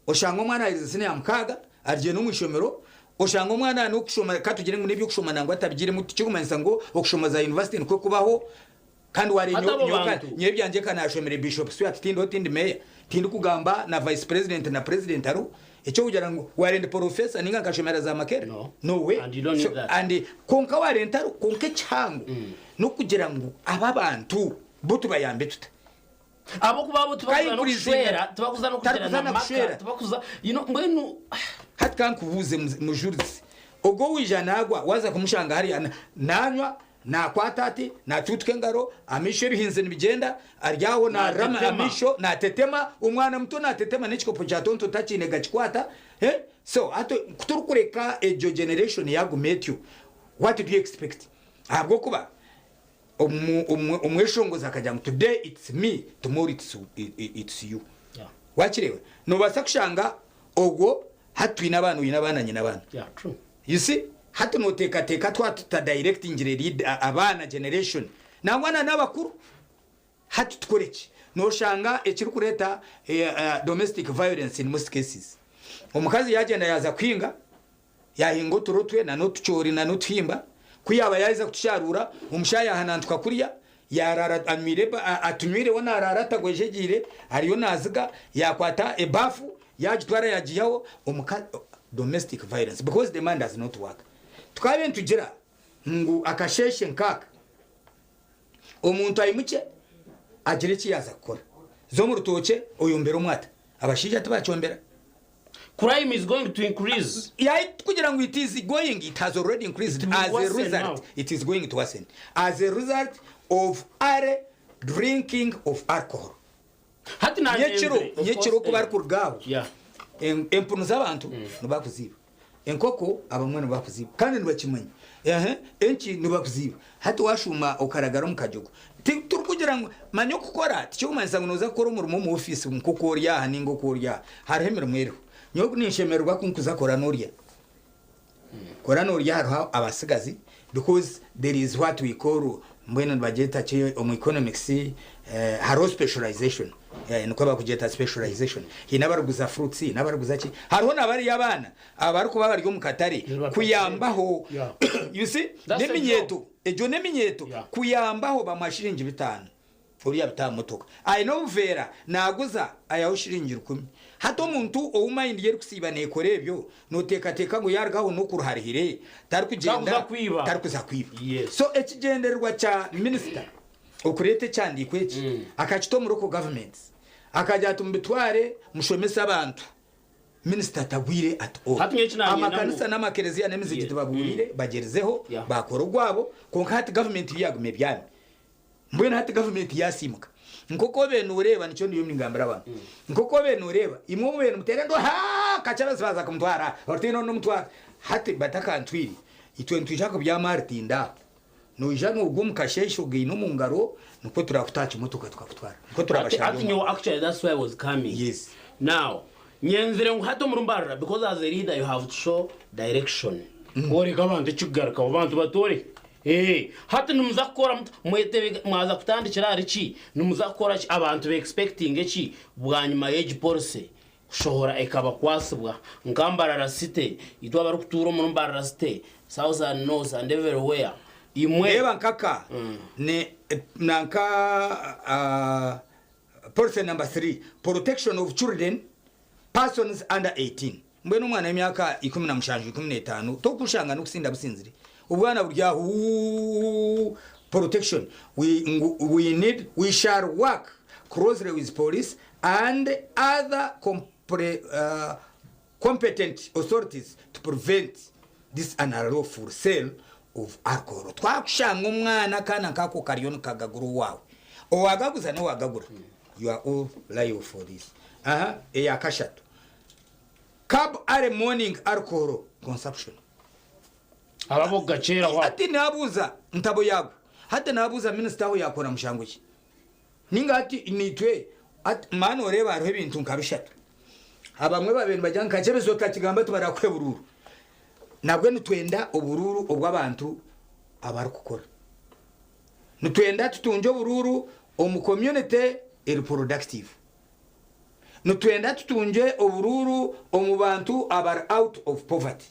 oshanga omwana aherize siniya ya mukaaga arugire n'omu ishomero oshanga omwana n'okushoma katugire ngu n'eby'okushoma nangwa atabigiremu tikirikumanyisa ngu okushoma za university nikwo kubaho kandi Hati abo bantu. nyowe ebyangye ka nashomire Bishop Stuart tindiho tindi meya tindikugamba na vice president na president hariho ekyokugira ngu warenda professor ninga nkashomera za Makerere no way And you don't need So, that. and kwonka warenta hariho kwonka ekihango nokugira ngu aba abantu bo tubayambe tuta Ahabw'okuba abo tibakuza n'okushwera, tibakuza n'okugira Tarikuza na nakushwera. maka, tibakuza, you know, mbwenu hati kankubuuze mujurizi ogwo owaija nagwa waza kumushanga hariya nanywa nakwata ati natuutuka engaro amaisho ebihinzi nibigyenda ari aho narama Natetema. amaisho natetema omwana muto natetema n'ekikopo kya tonto takiine gakikwata eh? So hati kuturikureka egyo generation yaguma etyo what do you expect ahabw'okuba omweshongozi akagira ngu today it's me tomorrow it's, it's you. Wakireeba nobaasa kushanga ogwo hati twine abaana oine abaana nyine abaana. Yeah, true. You see hati noteekateeka twaba tutadirectingire lead abaana generation nangwa na n'abakuru hati tukore ki? Noshanga ekirikureeta domestic violence in most cases omukazi yagyenda yaaza kuhinga Yaahinga oturo twe na n'otucoori na n'otuhimba. Ku yaaba yaaheza kutusharuura, omushaija yaahanantuka kurya, yaaraara anywire eba, atunywire naaraara atagwejegyeire, ariyo naaziga, yaakwata ebaafu yaagitwara yaagiihaho, omuka, domestic violence because the man does not work. Tukaabaire nitugira ngu akasheeshe nkaaka, omuntu aimukye agire eki yaaza kukora. Za omu rutookye oyombere omwata. Abashaija tibakyombera. Crime is going to increase. Yeah, kugira ngu it is going, it has already increased It will as a worsen result. now. It is going to worsen as a result of early drinking of alcohol. Hati na Nyekiro, of course, nyekiro ku barikuruga aho. Yeah. Empunu z'abantu nibakuziiba. Enkoko abamwe nibakuziiba kandi nibakimanya. Ehe, enki nibakuziiba. Hati washuuma okaragara omu kajogo. Titurikugira ngu manya okukora tikirikumanyisa ngu nooza kukora omurimo omu ofiisi nk'oku ori aha ninga oku ori aha. Hariho emirimo eriho. Nyowe oku ninshemererwa ku nkuza kora n'orya. Kora n'orya hariho abatsigazi because there is what we call mbwenu nibagyeta ki omu economics hariho specialization nikwo bakugyeta specialization. Haine abarikuguza fruits, haine abarikuguza ki. Hariho na bariya abaana abarikuba bari omu katare kuyambaho. You see, That's a n'eminyeeto. job. Egyo n'eminyeeto kuyambaho bamuha shiringi bitaano oriya abita aha motoka aine obuveera naaguza aihaho shiringi rukumi. Hati omuntu ou mayindi ye erikusiiba neekora ebyo nooteekateeka ngu yaaruga aho n'okuruharihire tarikugyenda Tarikuza kwiba. tarikuza kwiba. So ekigyendererwa kya minisita okureeta ekyandiiko eki akakita omu local governments akagira ati mubitware mushomese abantu. Minisita tagwire at all. Hati nyowe eki naanyenda ngu- Amakanisa n'amakereziya n'emizigiti babuuriire bagyerizeho baakora ogwabo kwonka hati gavumenti yo yaaguma ebyami. Mbwenu hati gavumenti yaasiimuka. Nk'oku obaire nooreeba nikyo ndiyo ningambira abantu. Nk'oku obaire nooreeba imwe obu nimuteera enduuru haa Kakyabasi baaza kumutwara orutindo oru n'omutwara. Hati batakantwire itwe nitwija kubyama aha rutindo aho. Noija noogwa omu kasheeshe ogaine omu ngaro nikwo turakuta aha kimotoka tukakutwara. Nikwo Hati turabashange hati omu nyowe actually that's where I was coming. Yes. Now, nyenzire ngu hati omuri Mbarara because as a leader you have to show direction. Kworeka abantu ekikugarukaho abantu batoore. Eh, hati nimuza kukora muta mwetebe mwaza kutandikira ahari ki? Nimuza kukora ki? Abantu be expectinge ki bwanyima y'egi policy? kushohora ekabakwasibwa nka Mbarara City itwe abarikutuura omuri Mbarara City, South and North and everywhere imwe. Reeba nkaka ni nanka policy number 3 protection of children persons under 18 mbwenu omwana w'emyaka 17 15 tokushanga n'okusinda businzire obwana buri aho wuuuu protection we ngu we need we shall work closely with police and other compre competent authorities to prevent this unlawful sale of alcohol. Twakushanga omwana akaana nk'ako kariyo nikagagura owaawe, owagaguza n'owagagura, you are all liable for this. Aha, eya kashatu, curb early morning alcohol consumption. Abo ab'okugakyeraho abo. Hati naabuuza ntabo yaagwo, hati naabuuza minisita aho yaakora mushango ki? Ninga hati nitwe hati mani noreeba hariho ebintu nka bishatu. Abamwe babaire nibagira ngu Kakyebezi otakigamba tibarakuhe buruuru. Nabwe nitwenda oburuuru obw'abantu abarikukora. Nitwenda tutungye oburuuru omu community eri productive. Nitwenda tutungye oburuuru omu bantu abari out of poverty.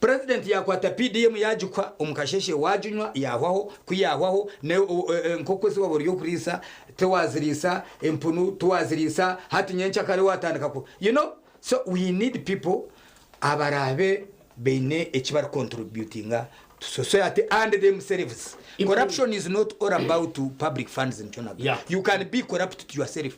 President yakwata PDM yagikwa omu kasheshe waginywa yahwaho, ku yahwaho enkoko ezi waba ori okuriisa tiwaziriisa, empunu tiwaziriisa, hati nyenkyakare watandika ku you know so we need people abaraabe baine eki bari contributinga to society and themselves. Corruption is not all about public funds nikyo nagamba. You can be corrupt to yourself.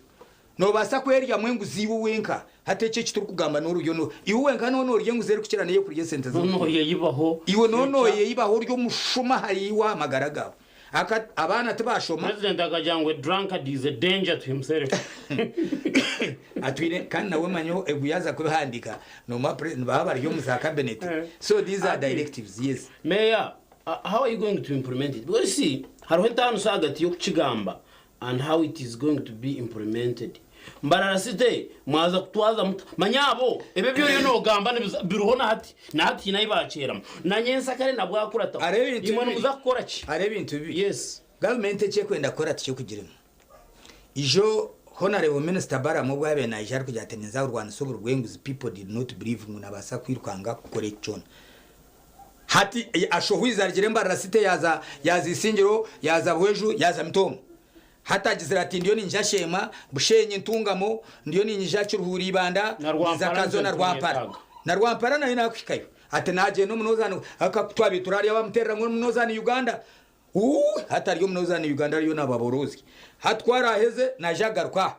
Noobaasa kweryamu enguzi iwe wenka. Hati eki eki turikugamba n'oruryo no iwe wenka nooba noorya enguzi erikukira n'ey'okurya esente Nooba nooyeyibaho. Iwe nooba nooyeyibaho ori omushuma ahari iwe aha magara gaawe. Aka abaana tibaashoma. President akagira ngu a drunkard is a danger to himself. Atwire kandi nawe manya ogu yaaza kubihandiika noomanya pre nibaba bari omu za cabinet. So these are directives, yes. Mayor, how are you going to implement it? Because you see, hariho entaaniso ahagati y'okukigamba and how it is going to be implemented Mbarara city mwaza kutwaza muta manya abo ebi ebi oriyo nogamba nibiza biriho nahati nahati hiine ahi bakyeramu na nyensakare nabwo akurataho Hariho ebintu imwe bibiri. nimuza kukora ki? Hariho ebintu bibiri. Yes. Gavumenti eki ekwenda kukora tikikugiremu. Ijo Honarebo Minisita Balaam obu abaire naija arikugira ati ninza kurwanisa oburi bw'enguzi people did not believe ngu nabaasa kwirukanga kukora eki kyona. Hati ashohwize arugire Mbarara City yaaza yaaza Isingiro, yaaza Buhweju, yaaza Mitooma. Hati agizire ati ndiyo ninyija Sheema, Bushenyi, Ntungamo, ndiyo ninyija Kiruhura Ibanda, Na Rwampara nza Kazo na nikyo Rwampara. tumwetaaga. Na Rwampara nayo nakuhikayo. Ati nagyenda omu Northern, aka twabire turi hariya bamuterera ngu omu Northern Uganda. Uu, hati ari omu Northern Uganda ariyo nababorozya. Hati ku araheze naija kugaruka aha.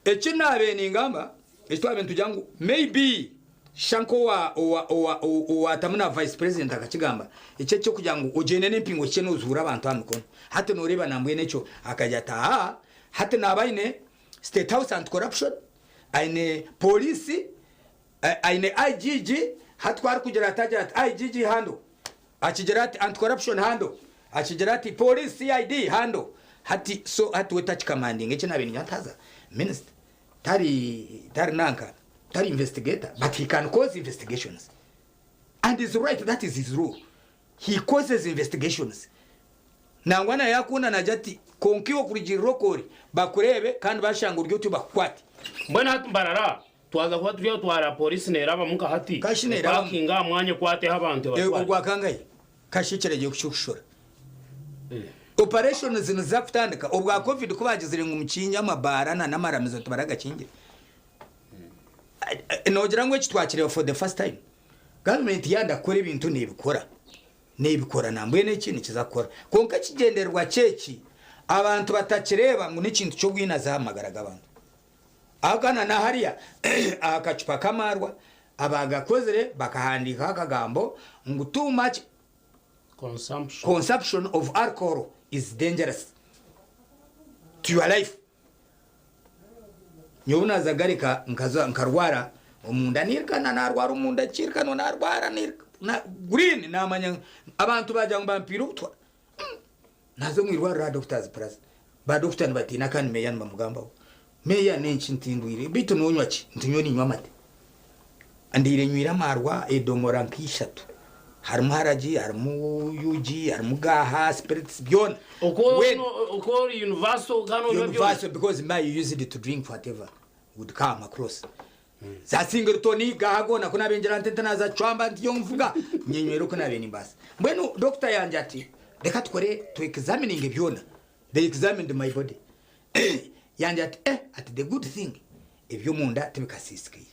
Eki naabaire ningamba, eki twabaire nitugira ngu maybe shusha nk'owa owa owa owaatamu na vice president akakigamba, eki eky'okugira ngu ogyende n'empingo ohikye noozuura abantu aha mikono. Hati nooreeba nambwenu ekyo akagira ati haa, hati naaba aine State House Anti Corruption, aine pooriisi, aine IGG, hati ku arikugira ati agira ati IGG handle, Akigira ati anti corruption handle, akigira ati police CID handle, hati so hati we takikamandinga eki nabaire niinywa ntaza minister tari tari nanka tari investigator but he can cause investigations and is right that is his role he causes investigations nangwa na yakunda nagira ati kwonka iwe okurugiirira oku ori bakureebe kandi bashanga ori otyo bakukwate. Mbwenu hati Mbarara twaza kuba turi aho twara polisi nerabamu nka hati Kashi nerabamu. epakinga aha mwanya ekwateho abantu ebatware. Ogwa kangahi? Kashi ekiragiro kuki kushora. Operations niziza kutandika obwa covid kubagizire ngu mukingye amabaara na namaramizo tibaragakingire. Nogira ngu eki twakireeba for the first time? Government yayenda kukora ebintu nebikora. Nebikora nambwenu eki nikiza kukora. Kwonka ekigyendererwa kyeki abantu batakireeba ngu nekintu kyobwinazi aha magara gabantu. Aka na nahariya aha kacupa k'amaarwa abaagakozire bakahandiikaho akagambo ngu too much consumption of alcohol is dangerous to your life. Nyowe obu naaza garika nkaza nkarwara omunda nirikana narwara omunda kirikana narwara green namanya abantu bagira ngu bampiire obutwa. Naaza omu irwariro aha Doctors Plaza, ba doctor nibatiina kandi meeya nibamugambaho. Meeya n'enki nti ndwaire, beitu noonywa ki? Nti nyowe niinywa amate. Ndaire nywire amaarwa edomora nka ishatu. Harimu haragi, harimu UG, harimu gaaha, spirits, byona. Okwo ori universal kandi onywa byona. Universal because me I used to drink whatever would come across. Za Singletoni gaha goona ku naabaire ngira nti nti naaza kucwamba nti nvuga nyenywera oku naabaire nimbaasa. Mbwenu doctor yangye ati reka tukore tu examininge byona. They examined my body. Yangira ati eh ati the good thing eby'omunda tibikasiisikaire.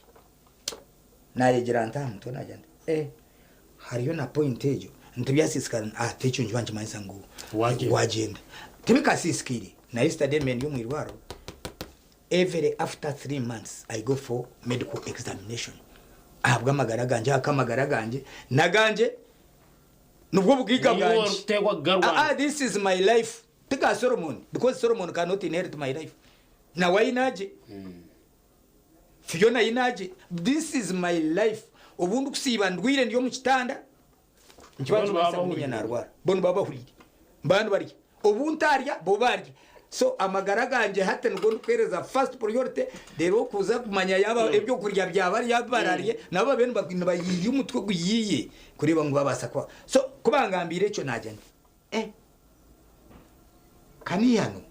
Naayegyera nti aha mutwe naagira nti eh hariyo na point egyo nti byasiisikara ati ekyo nikiba nikimanyisa ngu wagyenda. Tibikasiisikaire na yesterday mbaire ndi omu irwariro every after 3 months I go for medical examination ahabw'amagara gangye ahakuba amagara gangye n'agangye nibwo bugaiga Niiwe bwangye. orikuteekwa kugarwana. Ah, ah, this is my life ti ga Solomon because Solomon cannot inherit my life nawe aine agye Fiona aine agye this is my life obu ndikusiiba ndwaire ndi omu kitanda nikiba Bo nikimanyisa nibaba ngu niinye bahuriire. narwara bo nibaba bahuriire mbaba nibarya obu ntarya bo barya so amagara gangye hati nigo ndikuheereza first priority reero okuza kumanya yaaba ebyokurya byaba bararye nabo babe nibayiiya omutwe guyiiye kureeba ngu babaasa kuba so ku bangambiire ekyo naagira nti eh kanihano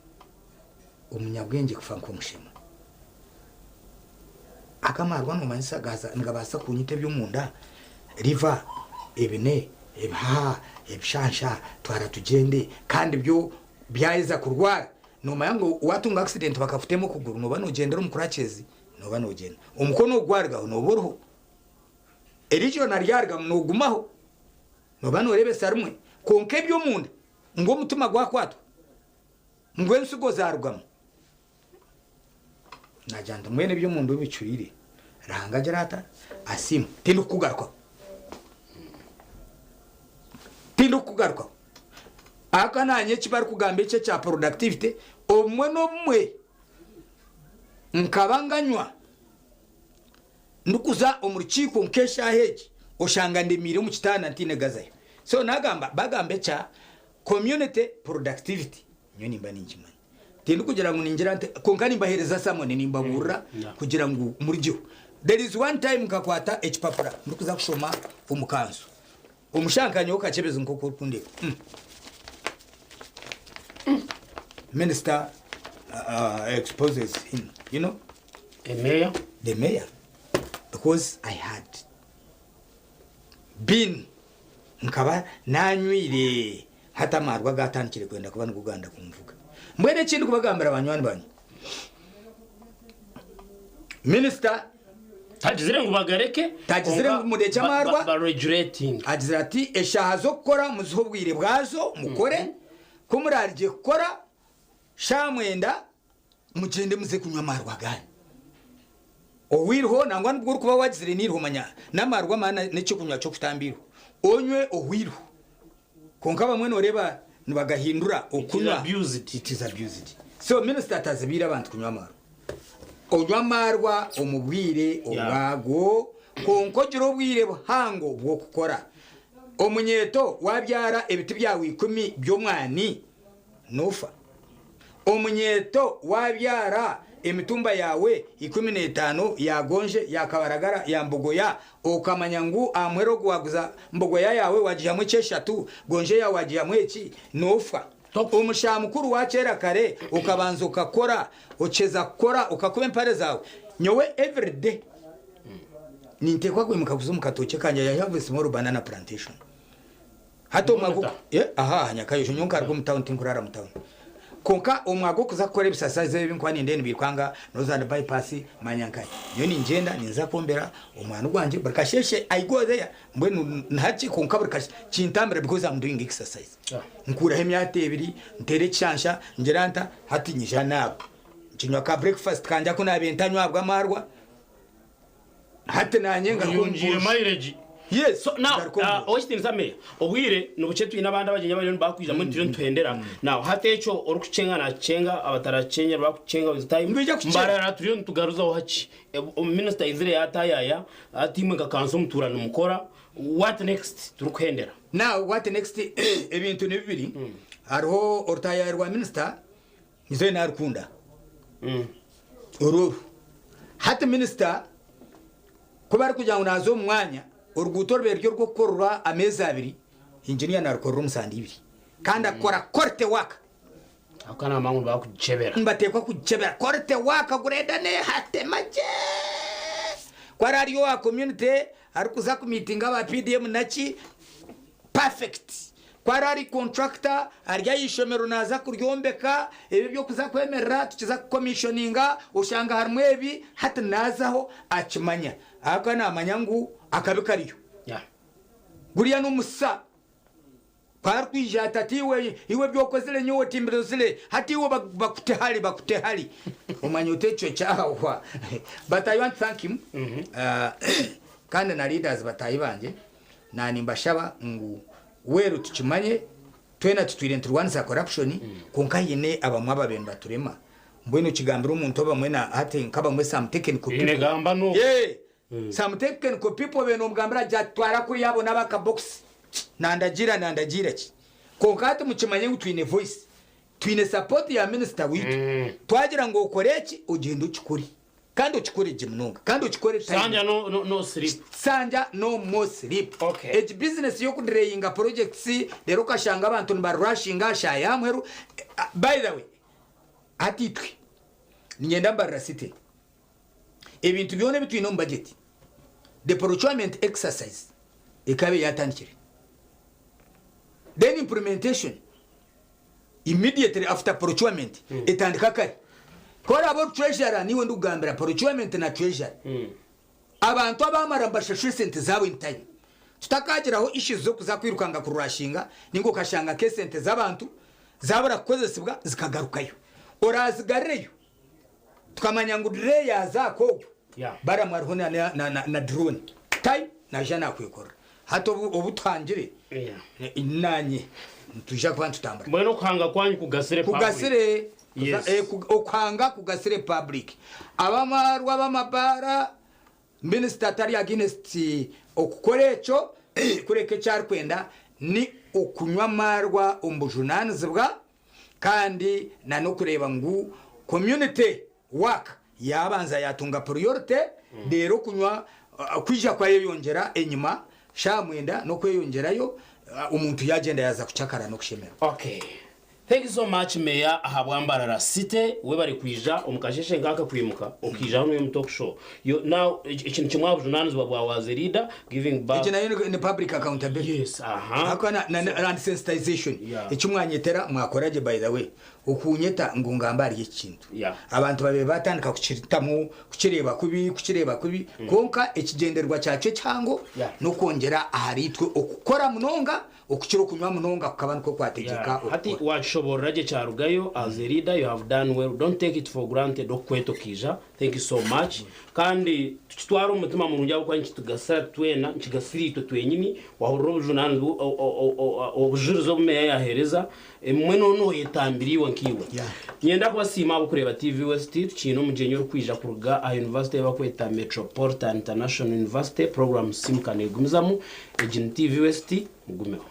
omunyabwengye kufa nk'omushema aga amaarwa noomanyisa gaaza nigabaasa kunyita eby'omunda liver ebine ebihaha ebishansha twara tugyende kandi byo byaheza kurwara noomanya ngu waatunga accident bakakutema okuguru nooba noogyendera omu crutches nooba noogyenda omukono ogu gwarugaho nooba oriho eriisho na ryarugamu noogumaho nooba nooreebesa rimwe kwonka eby'omunda ngu omutima gwakwatwa ngu ensigo zaarugamu Naagira nti, Mbwenu eby'omunda obicwire, Ruhanga agira ata? Asiimwe. Tindikukugarukaho. Tindikukugarukaho. Aka naanye eki barikugamba eki ekya productivity, obumwe n'obumwe nkaba nganywa ndikuza omu rukiiko nk'eshaaha egi, oshanga ndemiire omu kitanda ntiine gazayo. So naagamba, bagamba ekya community productivity, nyowe nimba ninkimanya. Tindikugira ngu ningira nti kwonka nimbaheereza sermon nimbabuurira kugira ngu murugyeho. There is one time nkakwata ekipapura ndikuza kushoma omu kanso. Omushaho nyowe Kakyebezi nk'oku orikundeeba. Minister exposes him, you know? The mayor? The mayor. Because I had been Nkaba naanywire, hati amaarwa gaatandikire kwenda kuba nigo ganda kunvuga. Mbwenu eki ndikubagambira banywani bangye, minisita Tagizire ngu bagareke, tagizire ngu kwonka murekye amaarwa, ba regulating. Agizire ati eshaaha z'okukora muzihe obwire bwazo mukore, ku muraarigye kukora shaaha mwenda Mugyende muze kunywa amaarwa gaanyu. Ohweireho nangwa nibwo orikuba waagizire n'eiriho manya n'amaarwa maana n'eky'okunywa ky'okutamba eiriho. Onywe ohweireho. Kwonka abamwe nooreeba nibagahindura okunywa. It is abused. So minisita atazibiire abantu kunywa amaarwa. Onywe amaarwa omu bwire obwago kwonka ogire obwire buhango bw'okukora. Omunyeeto waabyara ebiti byawe ikumi by'omwani, Noofa. Omunyeeto waabyara emitumba yaawe 15 ya gonje, ya kabaragara, ya mbogoya, okamanya ngu aha muheru ogu waaguza mbogoya yaawe waagiihamu ekyeshatu, gonje yaawe waagiihamu eki, noofa. Omushaha mukuru waakyera kare okabanza okakora, okiheza kukora okakuba empare zaawe. Nyowe everyday ninteekwa kwimuka kuza omu katookye kangye, I have a small banana plantation. Hati omwaka ogu eh, aha aha Nyakayosho nyowe nkaruga omu town tinkurara mu town. Kwonka omwaka okuza kukora ebisasazi ebi nkuba nindeeba nibikwanga Northern bypass manya nkahi. Nyowe ningyenda ninza kwombera omwani gwangye buri kasheshe I go there mbwenu nihakye kwonka buri kashe kintambira because I'm doing exercise. Nkuuraho emyata ebiri nteera ekishansha ngira nta hati nyija naaba. Nkinywa ka breakfast kangye aku naabiire ntanywa ahabw'amaarwa. Hati nanye ngaruka omu Oyongiire bush. mileage. Yes, So now, ngaruka omu bush. owekitiinisa meya, obwire nibukye twine abandi abagyenyi abariyo nibakwija mbwenu turiyo nituhendera. Now hati ekyo orikukyenga nakikyenga, abatarakikyengire bakukyenga with time. Nibaija kukyenga. Mbarara turiyo nitugaruzaho haki. Minisita aizire yatayaya, hati imwe nka kanso mutuura nimukora, what next turikuhendera? Now what next ebintu ni bibiri, hariho orutayaaya rwa minisita Nyowe narukunda oru oru. Hati minisita ku barikugira ngu naaza omu mwanya, oruguuto orubaire ruri orw'okukorerwa ameezi abiri, inginiya narukorera omu sande ibiri. Kandi akora quality work. Ako ka naamanya ngu nibakugikyebera. Nibateekwa kugikyebera. Quality work gureda nehatema gye. Ku ari ari owa community arikuza kumiitinga aba PDM naki, perfect. Ku ari ari contractor ari aha ishomero naaza kuryombeka, ebi eby'okuza kwemerera tukiza kukomishoninga oshanga harimu ebi, hati naazaho akimanya ahabw'okuba naamanya ngu akabi kariyo. Guriya n'omusisa. Ku arikwija ati, ati iwe, iwe ebi okozire nyowe timbirozire, hati iwe bakute hare, bakute hare. Omanya oti ekyo kyahwa. But I want to thank him. Kandi na leaders bataahi bangye, na nimbashaba ngu weru tukimanye, twena tutwire niturwanisa corruption, kwonka haine abamwe ababaire nibaturema. Mbwenu okigambira omuntu abamwe na hati nk'abamwe some technical people. Baine gamba n'oku. Yeah. Some technical people obaire nomugambira gye ati twara kuriya abo naba akabokisi nandagiira nandagiira ki kwonka hati mukimanye ngu twine voice twine support ya minister waitu twagira ngu okore eki ogyende okikore kandi okikore gye munonga kandi okikore time Sanja no no no sleep. Sanja no more sleep egi business yokudireyinga projects reero okashanga abantu nibarushinga aha shaaha ya muheru by the way hati itwe niinyenda mbarira city Ebintu byona ebi twine omu bajeti, the procurement exercise ekaba eyatandikire. Then implementation immediately after procurement etandika kare. Ku oraabe ori treasurer niiwe ndikugambira procurement na treasury. Abantu abaamara nibashashura esente zaabo in time. Tutakagiraho issues z'okuza kwirukanga kurashinga ninga okashanga nk'esente z'abantu zabura kukozesibwa zikagarukayo. Oraazigarireyo Tukamanya ngu delay yaaza aha kogwo Balamu ariho na drone time naija nakwekorera. Hati obu tuhangire nanye nitwija kuba nitutambura. Mbwenu okuhanga kwanyu kugasire public. Kugasire okuhanga kugasire public. Abamarwa ab'amabaara Minisita atari against okukora ekyo kureka eki arikwenda ni okunywa amarwa omu bujunanizibwa kandi na n'okureeba ngu community work yaabanza yaatunga priority reero okunywa kwija kwayeyongyera enyima shaaha mwenda n'okweyongyerayo omuntu yaagyenda yaaza kucakara n'okushemererwa. Okay. Thank you so much Mayor ahabwa Mbarara City webare kwija omu kasheshe nk'aka kwimuka okaija hanu omu talk show. You now eki nikimwe aha bujunanizibwa bwawe as a leader giving back. Egi nayo ni public accountability. Yes, aha. Ahakuba na, na, na, and sensitization. Yeah. Eki mwanyetera mwakora gye by the way. Okunyeta ngu ngambe ahari eki kintu. Yeah. Abantu babaire batandika kukitamu, kukireeba kubi, kukireeba kubi. Kwonka ekigyendererwa kyakyo ekihango Yeah. n'okwongyera ahari itwe okukora munonga Okukira okunywa munonga kukaba nikwo kwategyeka Hati okukora. wakishoborora gye kyarugayo as a leader you have done well don't take it for granted okukweta okaija thank you so much kandi tukitware omu mutima murungi ahabw'okuba nikitugasira twena nikigasira itwe twenyini wahurira obujunanizibwa obujurizi obu meeya yahereza ebimwe nooba noyetambira iwe nkaiwe. Niinyenda kubasiima ahabw'okureeba TV West tukiine omugyenyi orikwija kuruga aha university ei barikweta Metropolitan International University program Simuka neegumizamu Egi ni TV West, mugumeho.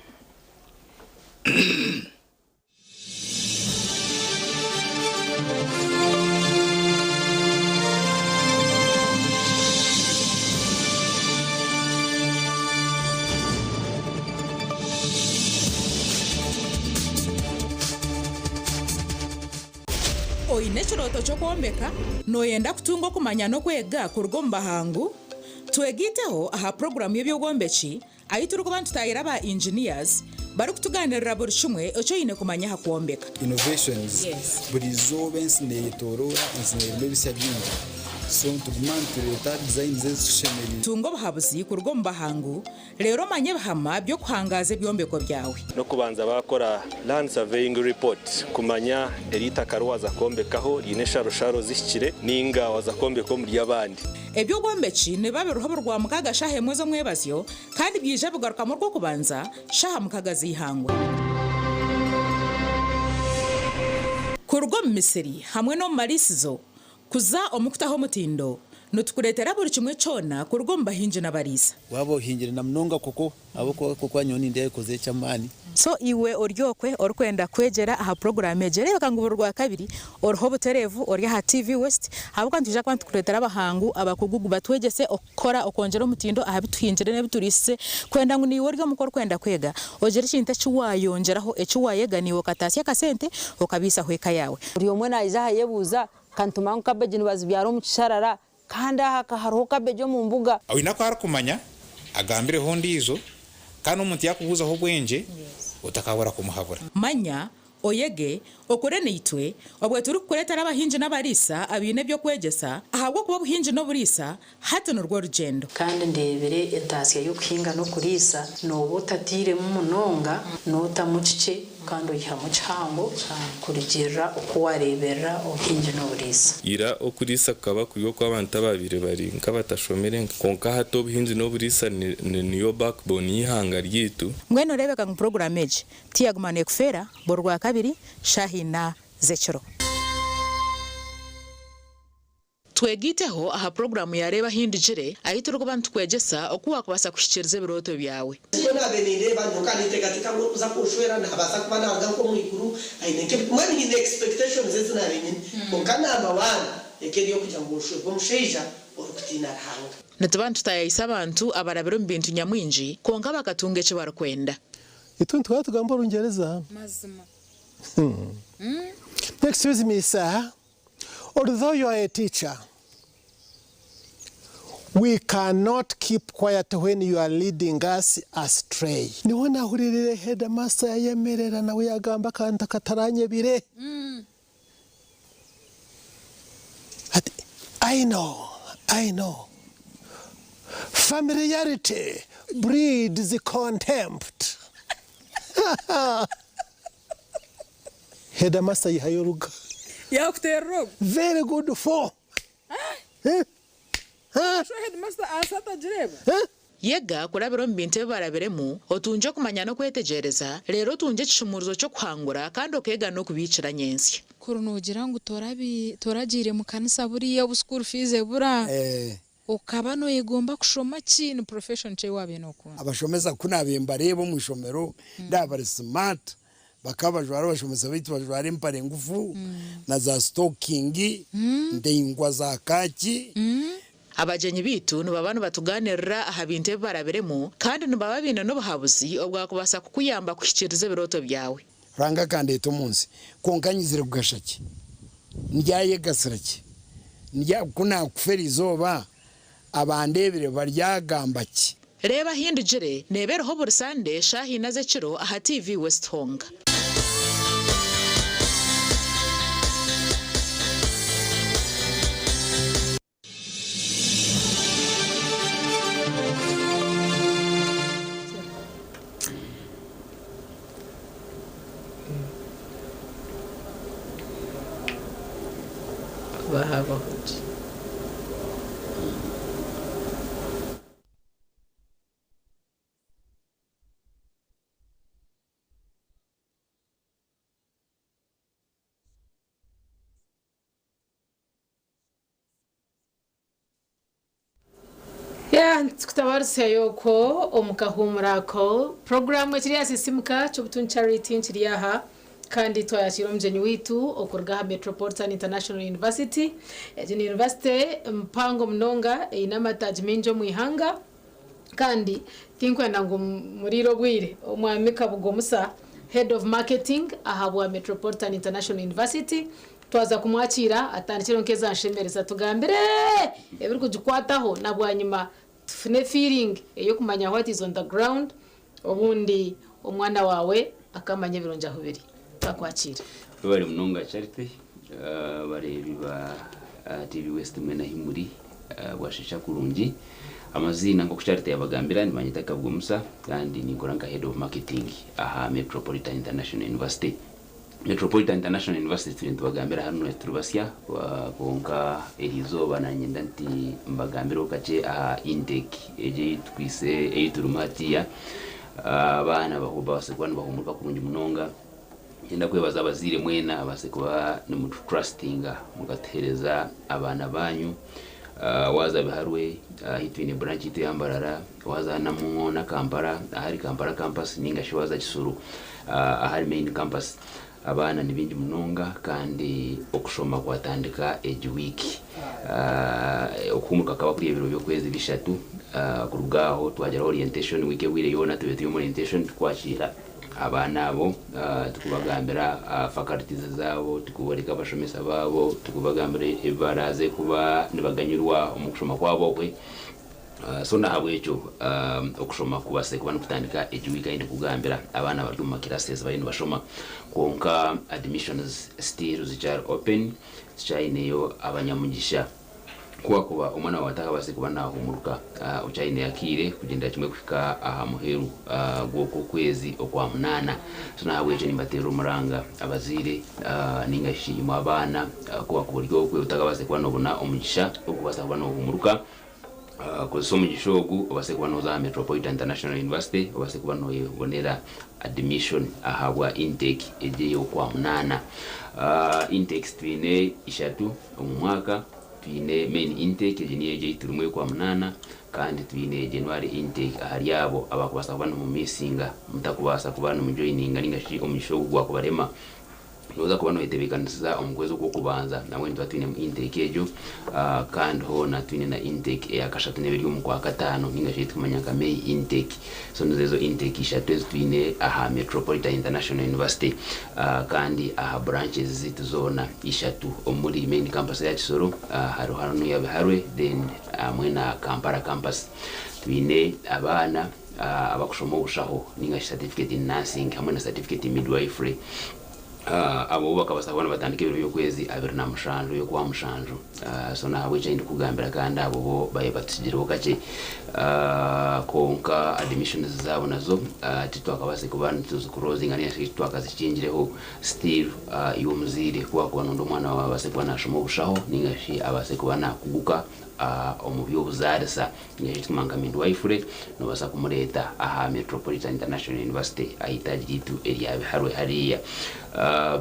Oine ekirooto ky'okwombeka? Nooyenda kutunga okumanya n'okwega kuruga omu bahangu? Twegaiteho aha puroguraamu y'eby'obwombeki ahu turikuba nitutaahira ba engineers barikutugaaniirira buri kimwe eki oine kumanya aha kwombeka. Innovations, Buri izooba ensi neyetoroora, ensi nerimu ebisya bingi so nituguma nitureeta designs ezitushemereire. Tunga obuhabuzi kuruga omu bahangu reero omanye ebihama by'okuhangaaza ebyombeko byawe. N'okubanza baakora Land Surveying Report kumanya eri itaka ri waaza kwombekaho riine ensharosharo zihikire nainga waaza kwombeka omuri abandi. Eby'obwombeki nibiba biriho buri Rwamukaaga shaaha emwe z'omwebazyo kandi byaija bigarukamu Orwokubanza shaaha mukaga z'eihangwe. Kuruga omu misiri hamwe n'omu mariisizo kuza omu kutaho omutindo, nitukureetera buri kimwe kyona kuruga omu bahingi n'abariisa. Waaba ohingire na munonga koko ahabw'okuba koko nyowe nindeeba ekozire eky'amaani. So iwe ori okwe orikwenda kwegyera aha puroguraamu egi, reebeka ngu buri Rwakabiri oriho obutereevu ori aha TV West ahabw'okuba nitwija kuba nitukureetera abahangu abakugu batwegyese okukora okwongyera omutindo aha bi tuhingire n'ebi turiisize kwenda ngu naiwe ori omuka orikwenda kwega ogire ekintu eki waayongyeraho eki waayega naiwe okataasya akasente okabiisaho eka yaawe. Buri omwe naija ahayebuuza, Ka nituma ngu kabeegi nibazibyara omu kisharara? Kandi aha ka hariho cabbage omu mbuga. Oine aku arikumanya, agambireho ondiijo, kandi omuntu yaakubuuzaho obwengye, otakabura kumuhabura. Manya, oyege, okore naitwe, obwe turikukureetera abahingi n'abariisa abaine eby'okwegyesa, ahabw'okuba obuhingi n'oburiisa hati nirwo rugyendo. Kandi ndeebire entaasya y'okuhinga n'okuriisa, nooba otatairemu munonga, nootamu kikye kandi oihamu kihango kurugiirira oku waareeberera obuhingi n'oburiisa. Ira okuriisa kukaba kuri okw'abantu abaabaire bari nk'abatashomire kwonka hati obuhingi n'oburiisa niyo backbone y'eihanga ryaitu. Mbwenu oreebeka ngu puroguraamu egi tiyaguma neekufeera buri Rwakabiri shaaha ina z'ekiro. Twegaiteho aha puroguraamu ya Reeba Ahi Ndigire ahu turikuba nitukwegyesa oku waakubaasa kuhikiiriza ebirooto byawe. Nikwo naabaire nindeeba nyowe ninteekateeka ngu orikuza kunshwera naabaasa kuba naaruga nk'omu iguru aine nk'ebi mbwenu nyine expectations ezi naabaire nyine kwonka number one eka eri ey'okugira ngu nshwerwe omushaija orikutiina Ruhanga. Nituba nitutaayaayisa abantu abarabire omu bintu nyamwingi kwonka bakatunga eki barikwenda. Itwe nituba tugamba Orungyereza. Mazima. Excuse me sir, although you are a teacher, we cannot keep quiet when you are leading us astray. Niho nahuririire headmaster yayemerera nawe yagamba akantu akataranyebire. Ati, I know, I know. Familiarity breeds contempt. Headmaster yihayo oruga. Yakuterera ogwo. Very good for. Sho headmaster ahansi atagireeba? Yega kurabira omu bintu ebi barabiremu, otungye okumanya n'okwetegyereza, reero otungye ekishumuurizo ky'okuhangura kandi okeega n'okubiikira nyentsya. Kuri noogira ngu toragiire mu kanisa buriya obu school fees ebura, okaba nooyegomba kushoma ki? Ni profession ki ei waabaire nookunda? Abashomesa ku naabaire mbareeba omu ishomero ndaaba bari smart, bakaba bajwara abashomesa baitu bajwara empare ngufu na za sitokingi ndaingwa za kaaki. Abagyenyi baitu nibaba nibatugaaniirira aha bintu ebi barabiremu kandi nibaba baine n'obuhabuzi obwakubaasa kukuyamba kuhikiiriza ebirooto byawe. Ruhanga akandeeta omu nsi, kwonka nyizire kugasha ki? Ndyayegasira ki? Ndya, ku naakufa eri izooba, abandeebire baryagamba ki? Reeba Ahindugire neeba eriho buri Sande shaaha ina z'ekiro aha TV West Honga. Bahabaho gye. Yeah, tukutabarutsyayo okwo omu kahuumuro ako. Puroguraamu ekiri aha Sisimuka ky'Obutungi Charity nkiri aha kandi twayakira omugyenyi waitu okuruga aha Metropolitan International University. Egi ni yunivasite mpango munonga eine amataagi maingi omu ihanga kandi tinkwenda ngu muriire obwire. Omwami Kabugo Musa, Head of Marketing ahabwa Metropolitan International University Twaza kumwakiira atandikireho nk'eza nshemereza atugambire ebirikugikwataho na bwanyima tufune feeling ey'okumanya what is on the ground obundi omwana waawe akamanya ebirungi ahu biri. Twakwakiira. Webare munonga Charity, abareebi ba TV West mwena ahi muri bwashesha kurungi. Amaziina nk'oku Charity yabagambira nibanyeta Kabugo Musa kandi ninkora nka Head of Marketing aha Metropolitan International University. Metropolitan International University turiyo nitubagambira hanu turi basya kwonka eriizooba nanyenda nti mbagambireho kakye aha intake egi ei tukwitse ei turimu hatiiya. Abaana babaase kuba nibahumuruka kurungi munonga. Niinyenda kwebaza abazaire mwena ababaase kuba nimututrustinga mukatuheereza abaana baanyu. Waaza Biharwe ahi twine branch yaitu eya Mbarara, waaza Namungoona Kampala ahari Kampala campus ninga shi waaza Kisoro ahari main campus. Abaana ni baingi munonga kandi okushoma kwatandika egi wiiki. Okuhumuruka kukaba kuri ebiro by'okwezi bishatu kuruga aho twagira orientation wiiki ehweire yoona tubaire turi omu orientation tukwakiira. Abaana abo tikubagambira faculties zaabo, tikuboreka abashomesa baabo, tikubagambira ebi baraaze kuba nibaganyirwa omu kushoma kwabo okwe. So nahabwekyo okushoma kubaase kuba nikutandika egi wiiki ahi ndikugambira abaana bari omu ma classes bariyo nibashoma kwonka admissions still zikyari open tukyaineyo abanyamugisha. Ku wakuba omwana waawe atakabaasize kuba naahumuruka, okyaineyo akaire kugyendera kimwe kuhika aha muheru gw'okwo kwezi okwa munaana. So n'ahabw'ekyo nimbateerera omuranga abazaire nainga shi imwe abaana, ku wakuba ori okwe otakabaasize kuba noobona omugisha gw'okubaasa kuba noohumuruka, kozesa omugisha ogu obaase kuba nooza aha Metropolitan International University obaase kuba nooyebonera admission ahabwa intake egi ey'okwamunaana. Intakes twine ishatu omu mwaka. Twine main intake, egi niyo egi ei turimu ey'Okwamunaana, kandi twine January intake ahari abo abakubaasa kuba nimumisinga, mutakubaasa kuba nimujoininga ninga shi omugisha ogu gwakubarema. Nooza kuba noyetebeekanisiza omu kwezi okw'okubanza nabwo nituba twinemu intake egyo, kandi hoona twine na intake eya kashatu neeba eri omu Kwakataano ninga shi ei turikumanya nka May intake. So nizo ezo intake ishatu ezi twine aha Metropolitan International University kandi aha branches zaitu zoona ishatu omuri main campus eya Kisoro, hariho hanu eya Biharwe then hamwe na Kampala campus. Twine abaana abakushoma obushaho ninga shi certificate in nursing hamwe na certificate in midwifery. Abo bo bakabaasa kuba nibatandika ebiro by'okwezi 27 y'Okwamushanju. So n'ahabw'ekyo ahi ndikugambira kandi abo bo baabaire batutsigireho kakye. Kwonka admissions zaabo nazo titwakabaasize kuba nituziclosinga nainga shi titwakazikingireho. Still iwe omuzaire ku waakuba nooyenda omwana waawe abaase kuba naashoma obushaho nainga shi abaase kuba naakuguka omu by'obuzaarisa, Eki ekirikumanywa nka midwifery, noobaasa kumureeta aha Metropolitan International University aha itaagi ryaitu erya Biharwe hariya.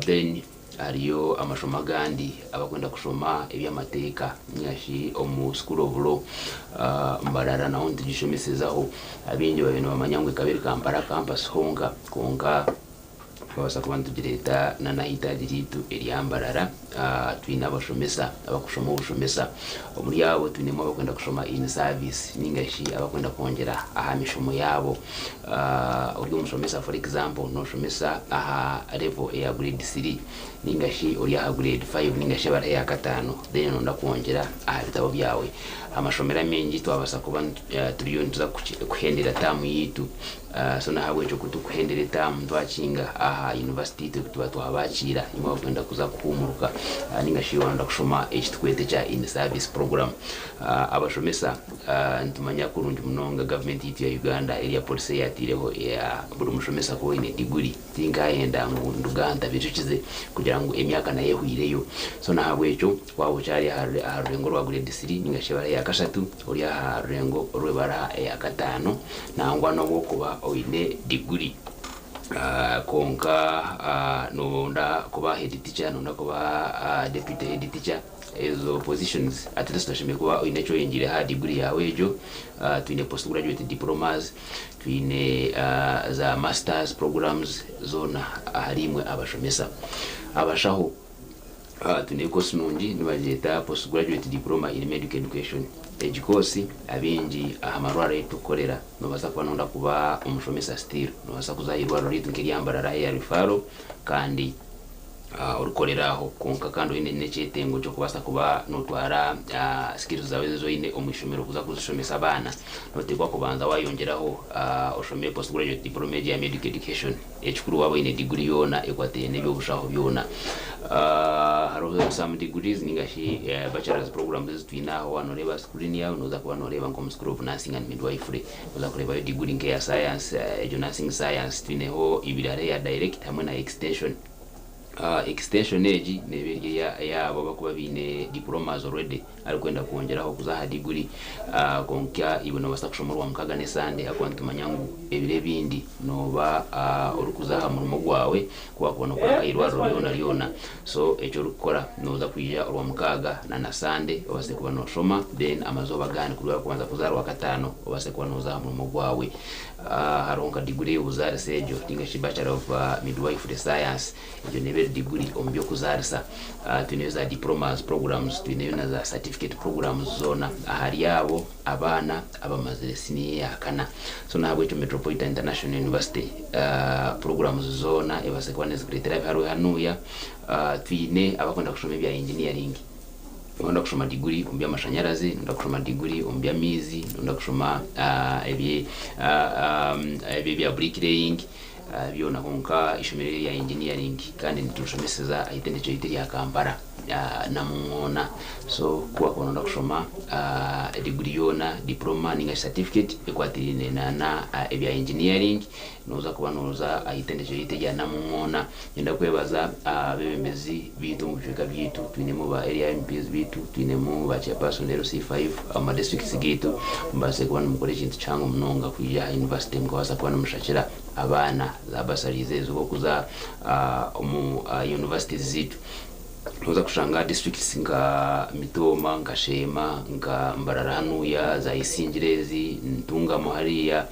Then hariyo amashomo agandi abakwenda kushoma eby'amateeka ninga shi omu school of law Mbarara naho nitugishomesezaho. Abaingi babaire nibamanya ngu ekaba eri Kampala campus honka kwonka Twabaasa kuba nitugireeta na n'aha itaagi ryaitu erya Mbarara. Twine abashomesa abarikushoma obushomesa. Omuri abo twinemu abarikwenda kushoma in service nainga shi abarikwenda kwongyera aha mishomo yaabo. Ori omushomesa for example nooshomesa aha level eya grade three nainga shi ori aha grade five nainga shi abari aha ya kataano then nooyenda kwongyera aha bitabo byawe. Amashomero amaingi twabaasa kuba turiyo nituza kuhendera term yaitu. So n'ahabw'ekyo ku turikuhendera etaamu twakinga aha yunivasite itwe tuba twabakiira imwe abarikwenda kuza kuhuumuruka nainga shi waayenda kushoma eki turikweta ekya in service program. Abashomesa nitumanya kurungi munonga gavumenti yaitu ya Uganda eriya policy ei yaataireho eya buri mushomesa kuba oine diguri. Tinkayenda ngu nduge aha ntabijukize kugira ngu emyaka nayo ehweireyo. So n'ahabw'ekyo waaba okyari aha rurengo rwa grade three nainga shi ebara eya kashatu, ori aha rurengo rw'ebara eya kataano, nangwa n'obu orikuba oine diguri kwonka noyenda kuba head teacher, noyenda kuba deputy head teacher, ezo positions at least oshemereire kuba oine eki oyongyeireho aha diguri yaawe egyo. Twine post graduate diplomas, twine za masters programs zoona ahari imwe abashomesa. Abashaho. Twine ekoosi nungi nibagyeta Post Graduate Diploma in Medical Education. Egi koosi abaingi aha marwariro ahu turikukorera nobaasa kuba noyenda kuba omushomesa still nobaasa kuza aha irwariro ryaitu nk'erya Mbarara aha erya Referral kandi orikukorera aho kwonka kandi oine n'ekyetengo ky'okubaasa kuba notwara skills zaawe ezi oine omu ishomero kuza kuzishomesa abaana noteekwa kubanza wayongyeraho oshome Post Graduate Diploma egi eya Medical Education. Ekikuru waaba oine diguri yoona ekwataine n'eby'obushaho byona. Hariho some degrees ninga shi bachelor's programs ezi twine aho waaba nooreeba aha screen yaawe nooza kuba nooreeba nk'omu school of nursing and midwifery nooza kureebayo diguri nk'eya science egyo nursing science twineho ibiri hariho eya direct hamwe na extension. Extension egi neeba eri eyaabo abarikuba baine diplomas already arikwenda kwongyeraho kuza aha diguri kwonka iwe noobaasa kushoma Orwamukaaga n'esande ahakuba nitumanya ngu ebiro ebindi nooba orikuza aha murimo gwawe ku waakuba nookora nk'aha irwariro ryona ryona. So eki orikukora nooza kwija Orwamukaaga na na Sande obaase kuba nooshoma then amazooba agandi kuruga kubanza kuza aha Rwakataano obaase kuba nooza aha murimo gwawe. Hariho nka diguri ey'obuzaarisa egyo ninga shi Bachelor of Midwifery Science egyo neeba. eba eri diguri omu by'okuzaarisa. Twineyo za diplomas programs, twineyo na za certificate programs zoona ahari abo abaana abamazire siniya ya kana. So n'ahabw'ekyo Metropolitan International University programs zoona ebaase kuba nezikureetera ebiharwe hanuuya. Twine abakwenda kushoma ebya engineering, noyenda kushoma diguri omu by'amashanyarazi, noyenda kushoma diguri omu by'amaizi, noyenda kushoma ebya bricklaying, byona kwonka eishomero eri erya engineering kandi niturishomeseza aha itendekero ryaitu erya Kampala Namungoona. So ku wakuba noyenda kushoma diguri yoona, diploma ninga shi certificate ekwatiraine na ebya engineering, Nooza kuba nooza aha itendekero ryaitu erya Namungoona. Niinyenda kwebaza abeebembezi baitu omu bicweka byaitu. Twinemu ba Area MPs baitu, twinemu ba Chairperson LC5 omu ma districts gaitu. Mubaase kuba nimukora ekintu kihango munonga kwija aha university mukabaasa kuba nimushakira abaana za bursaries ezo b'okuza omu universities zaitu. Nooza kushanga districts nka Mitooma, nka Sheema, nka Mbarara hanuuya, za Isingiro ezi, Ntungamo hariya,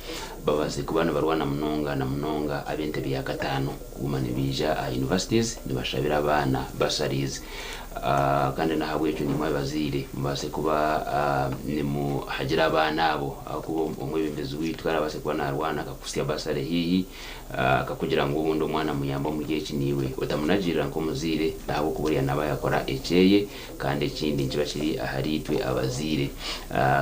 babaase kuba nibarwana munonga na munonga ab'entebe ya kataano kuguma nibaija aha universities nibashabira abaana bursaries. Kandi n'ahabw'ekyo naimwe abazaire mubaase kuba nimuhagira abaana abo ahakuba omwebembezi waitu ku araabaase kuba naarwana akakuhitsya bursary haihi, Akakugira ngu obundi omwana muyambe omuri eki naiwe otamunagiirira nk'omuzaire ahabw'okuba oriya naaba yakora ekyeye kandi ekindi nikiba kiri ahari itwe abazaire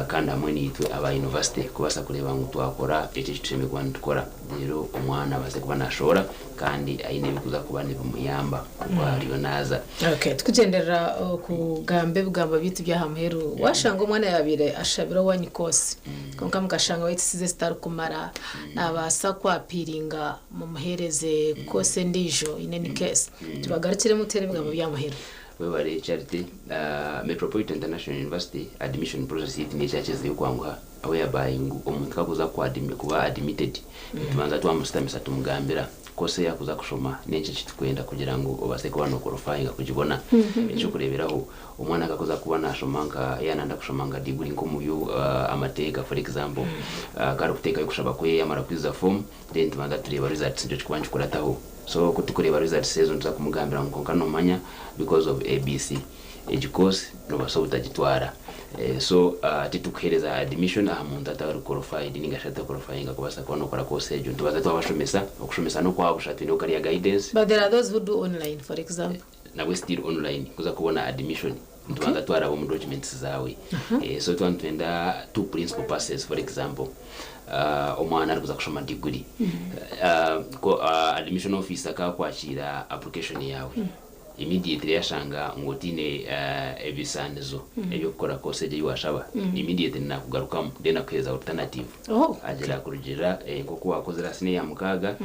kandi hamwe naitwe aba yunivasite kubaasa kureeba ngu twakora ekyo eki tushemereire kuba nitukora reero omwana abaase kuba nashohora kandi aine ebirikuza kuba nibimuyamba oku ariyo naaza. Okay, tukugyenderera okugamba ebigambo byaitu by'aha muheru, waashanga omwana yaabaire ashabire owaanyu koosi kwonka mukashanga waitisize ezitarikumara, Naabaasa kwapiiringa mumuheereze koosi endiijo in any case. Tubagarukiremu muteere ebigambo bya muheru. Webare Charity. Metropolitan International University admission process yaitu niyo ekyakizireyo kwanguha whereby ngu omuntu ku akuza kuba admitted nitubanza twamusitamisa tumugambira course eyi akuza kushoma nenki eki tukwenda kugira ngu obase kuba no qualifyinga kugibona. Ekyokureberaho Omwana akakuza kuba nashoma nka yaaba nayenda kushoma nka diguri nk'omu by'amateeka for example, ku arikuteekayo okushaba kwe yamara kwijuza form then tubanza tureeba results nikyo kirikuba nikikurataho. So ku turikureeba results ezo nituza kumugambira ngu kwonka nomanya because of ABC egi course nobaasa obutagitwara. So titukuheereza admission aha muntu atari qualified ninga shi ataqualifyinga kubaasa kuba nokora course egyo. Nitubanza twabashomesa, okushomesa n'okwabusha twineho career guidance. But there are those who do online for example. Nabwe still online kuza kubona admission nitubanza twaraba omu documents zawe so twaba nitwenda two principal passes for example omwana arikuza kushoma degree admission officer akakwakiira application yawe immediately yashanga ngu otiine ebisaanizo ebyokukora course egyo eyiwashaba immediately nakugarukamu then akuhereza alternative Agira kurugiirira nk'oku waakozire aha siniya ya mukaaga,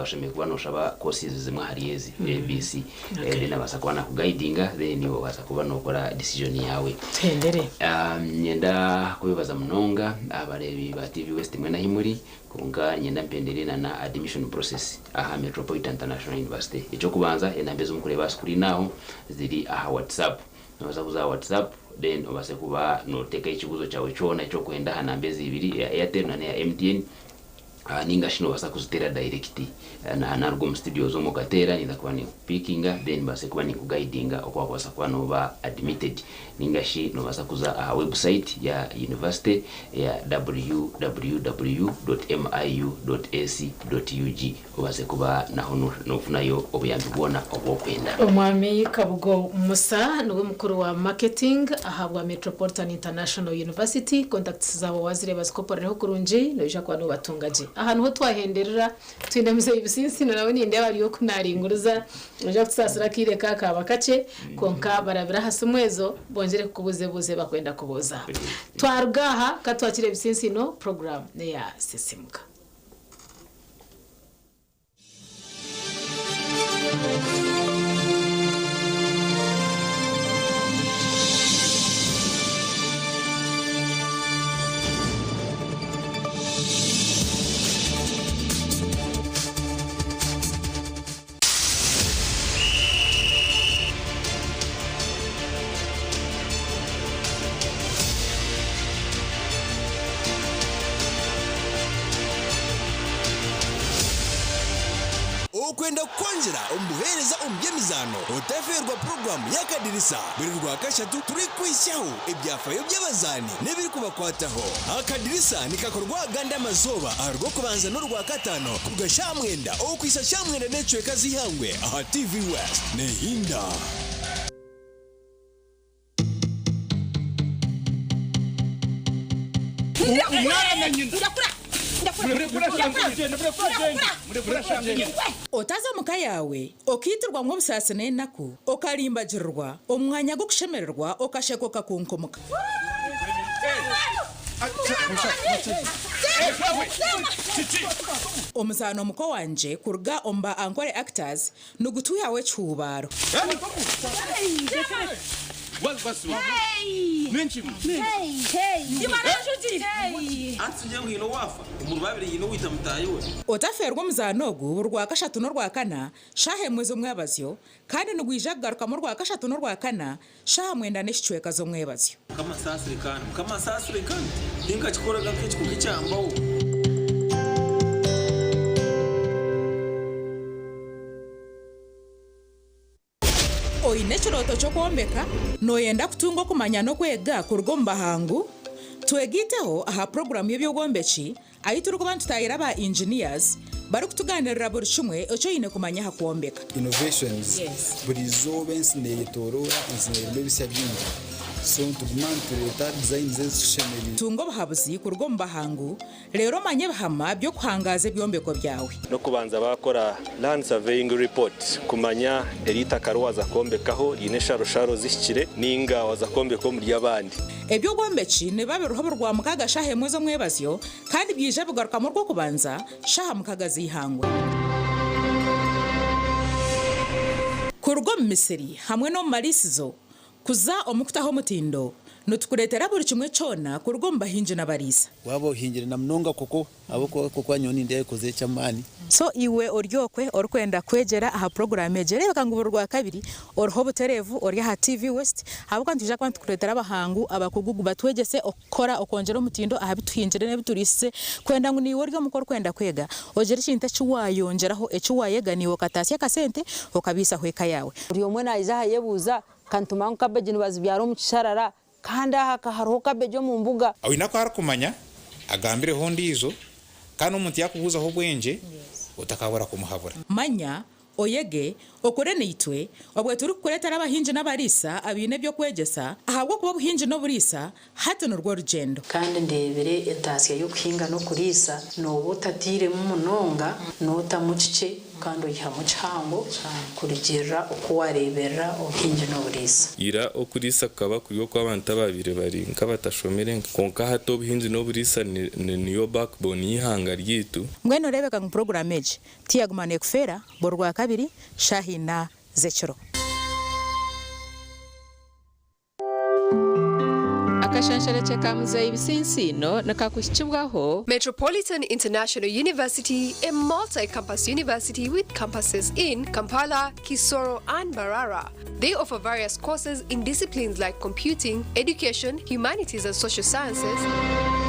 oshemereire kuba nooshaba courses zimwe ahari ezi, A, B, C. Then abaasa kuba naakugayidinga then iwe obaasa kuba nookora decision yaawe. Tuhendere. Niinyenda kubeebaza munonga abareebi ba TV West mwena ahi muri, kwonka niinyenda mpendere na na admission process aha Metropolitan International University. Eky'okubanza, enamba ezi murikureeba aha screen aho ziri aha WhatsApp. Nobaasa kuza aha WhatsApp then obaase kuba noteekaho ekibuuzo kyawe kyona eki orikwenda aha namba ezi ibiri eya Airtel na n'eya MTN ninga shi nobaasa kuziteera direct naruga omu studios omu okateera ninza kuba ninkupikinga then mbaase kuba ninkugayidinga oku wakubaasa kuba noba admitted ninga shi nobaasa kuza aha website ya university eya www dot miu dot ac dot ug Obaase kuba naho nofunayo obuyambi bwona obu okwenda. Omwami Kabugo Musa niwe mukuru wa Marketing ahabwa Metropolitan International University. Contacts zaabo wazireeba zikoporereho kurungi noija kuba nobatunga gye. Aha niho twahenderera twine Muzeeyi Businsino nawe nindeeba ari oku naringuriza. Noija kutusaasira akaire ka kaaba kakye kwonka barabire aha simu ezo bongyere kukubuuza ebibuuzo ebi bakwenda kubuuza. Twaruga aha ka twakire Businsino program neya Sisimuka. Okwenda kukwongyera omu buheereza omu by'emizaano, otafeerwa puroguraamu y'Akadirisa buri Rwakashatu turikukwitsyaho ebyafaayo by'abazaani n'ebirikubakwataho. Akadirisa nikakorwa agandi amazooba aha Rwokubanza n'Orwakataano kuruga shaaha mwenda okuhitsya shaaha mwenda n'ekicweka z'eihangwe aha TV West. Nehinda. Otaza omu ka yaawe okaitirwamu obusaasi n'enaku, okarimbagirirwa omu mwanya gw'okushemererwa okasheka okakunkumka. Omuzaano Muko Wangye kuruga omu ba Ankole Actors Nigutwihaho ekihuubaaro. Otafeerwa omuzaano ogu buri Rwakashatu n'Orwakana shaaha emwe z'omwebazyo kandi nigwija kugarukamu Orwakashatu n'Orwakana shaaha mwenda n'ekicweka z'omwebazyo. Oine ekirooto ky'okwombeka? Nooyenda kutunga okumanya n'okwega kuruga omu bahangu? Twegaiteho aha puroguraamu y'eby'obwombeki ahu turikuba nitutaayira ba engineers barikutugaaniirira buri kimwe eki oine kumanya aha kwombeka. Innovations, Buri izooba ensi neyetoroora, ensi nerimu ebisya bingi so nituguma nitureeta designs ezitushemereire. Tunga obuhabuzi kuruga omu bahangu Reero omanye ebihama by'okuhangaaza ebyombeko byawe. N'okubanza baakora Land Surveying Report kumanya eri itaka riwaza kwombekaho riine ensharosharo zihikire ninga waza kwombeka omuri abandi. Eby'obwombeki nibiba biriho buri Rwamukaaga shaaha emwe z'omwebazyo kandi byaija bigarukamu Orwokubanza shaaha mukaga z'eihangwe. Kuruga omu misiri hamwe n'omu mariisizo Kuza omu kutaho omutindo, nitukureetera buri kimwe kyona kuruga omu bahingi n'abariisa. Waaba ohingire na munonga koko ahabw'okuba koko nyowe nindeeba ekozire eky'amaani. So iwe ori okwe orikwenda kwegyera aha puroguraamu egi, reebeka ngu buri Rwakabiri oriho obutereevu ori aha TV West ahabw'okuba nitwija kuba nitukureetera abahangu abakugu batwegyese okukora okwongyera omutindo aha bi tuhingire n'ebi turiisize kwenda ngu naiwe ori omuka orikwenda kwega ogire ekintu eki waayongyeraho eki waayega naiwe okataasya akasente okabiisaho eka yaawe. Buri omwe naija aha ayebuuza, Ka nitumanya ngu kabeegi nibazibyara omu kisharara, kandi aha ka hariho kabeegi omu mbuga. Oine aku arikumanya, agambireho ondiijo, kandi omuntu yaakubuuzaho obwengye, otakabura kumuhabura. Manya, oyege, okore naitwe, obwe turikukureetera abahingi n'abariisa abaine eby'okwegyesa, ahabw'okuba obuhingi n'oburiisa hati nirwo rugyendo. Kandi ndeebire entaasya y'okuhinga n'okuriisa, nooba otatairemu munonga, nootamu kikye kandi oihamu kihango kurugiirira oku waareeberera obuhingi n'oburiisa. Ira okuriisa kukaba kuri okw'abantu abaabaire bari nk'abatashomire kwonka hati obuhingi n'oburiisa niyo backbone y'eihanga ryaitu. Mbwenu oreebeka ngu puroguraamu egi tiyaguma neekufeera buri Rwakabiri shaaha ina z'ekiro. Akashansharakye ka Muzeeyi Bisinsiino nikakuhikibwaho. Metropolitan International University, a multi-campus university with campuses in Kampala, Kisoro and Mbarara. They offer various courses in disciplines like computing, education, humanities and social sciences.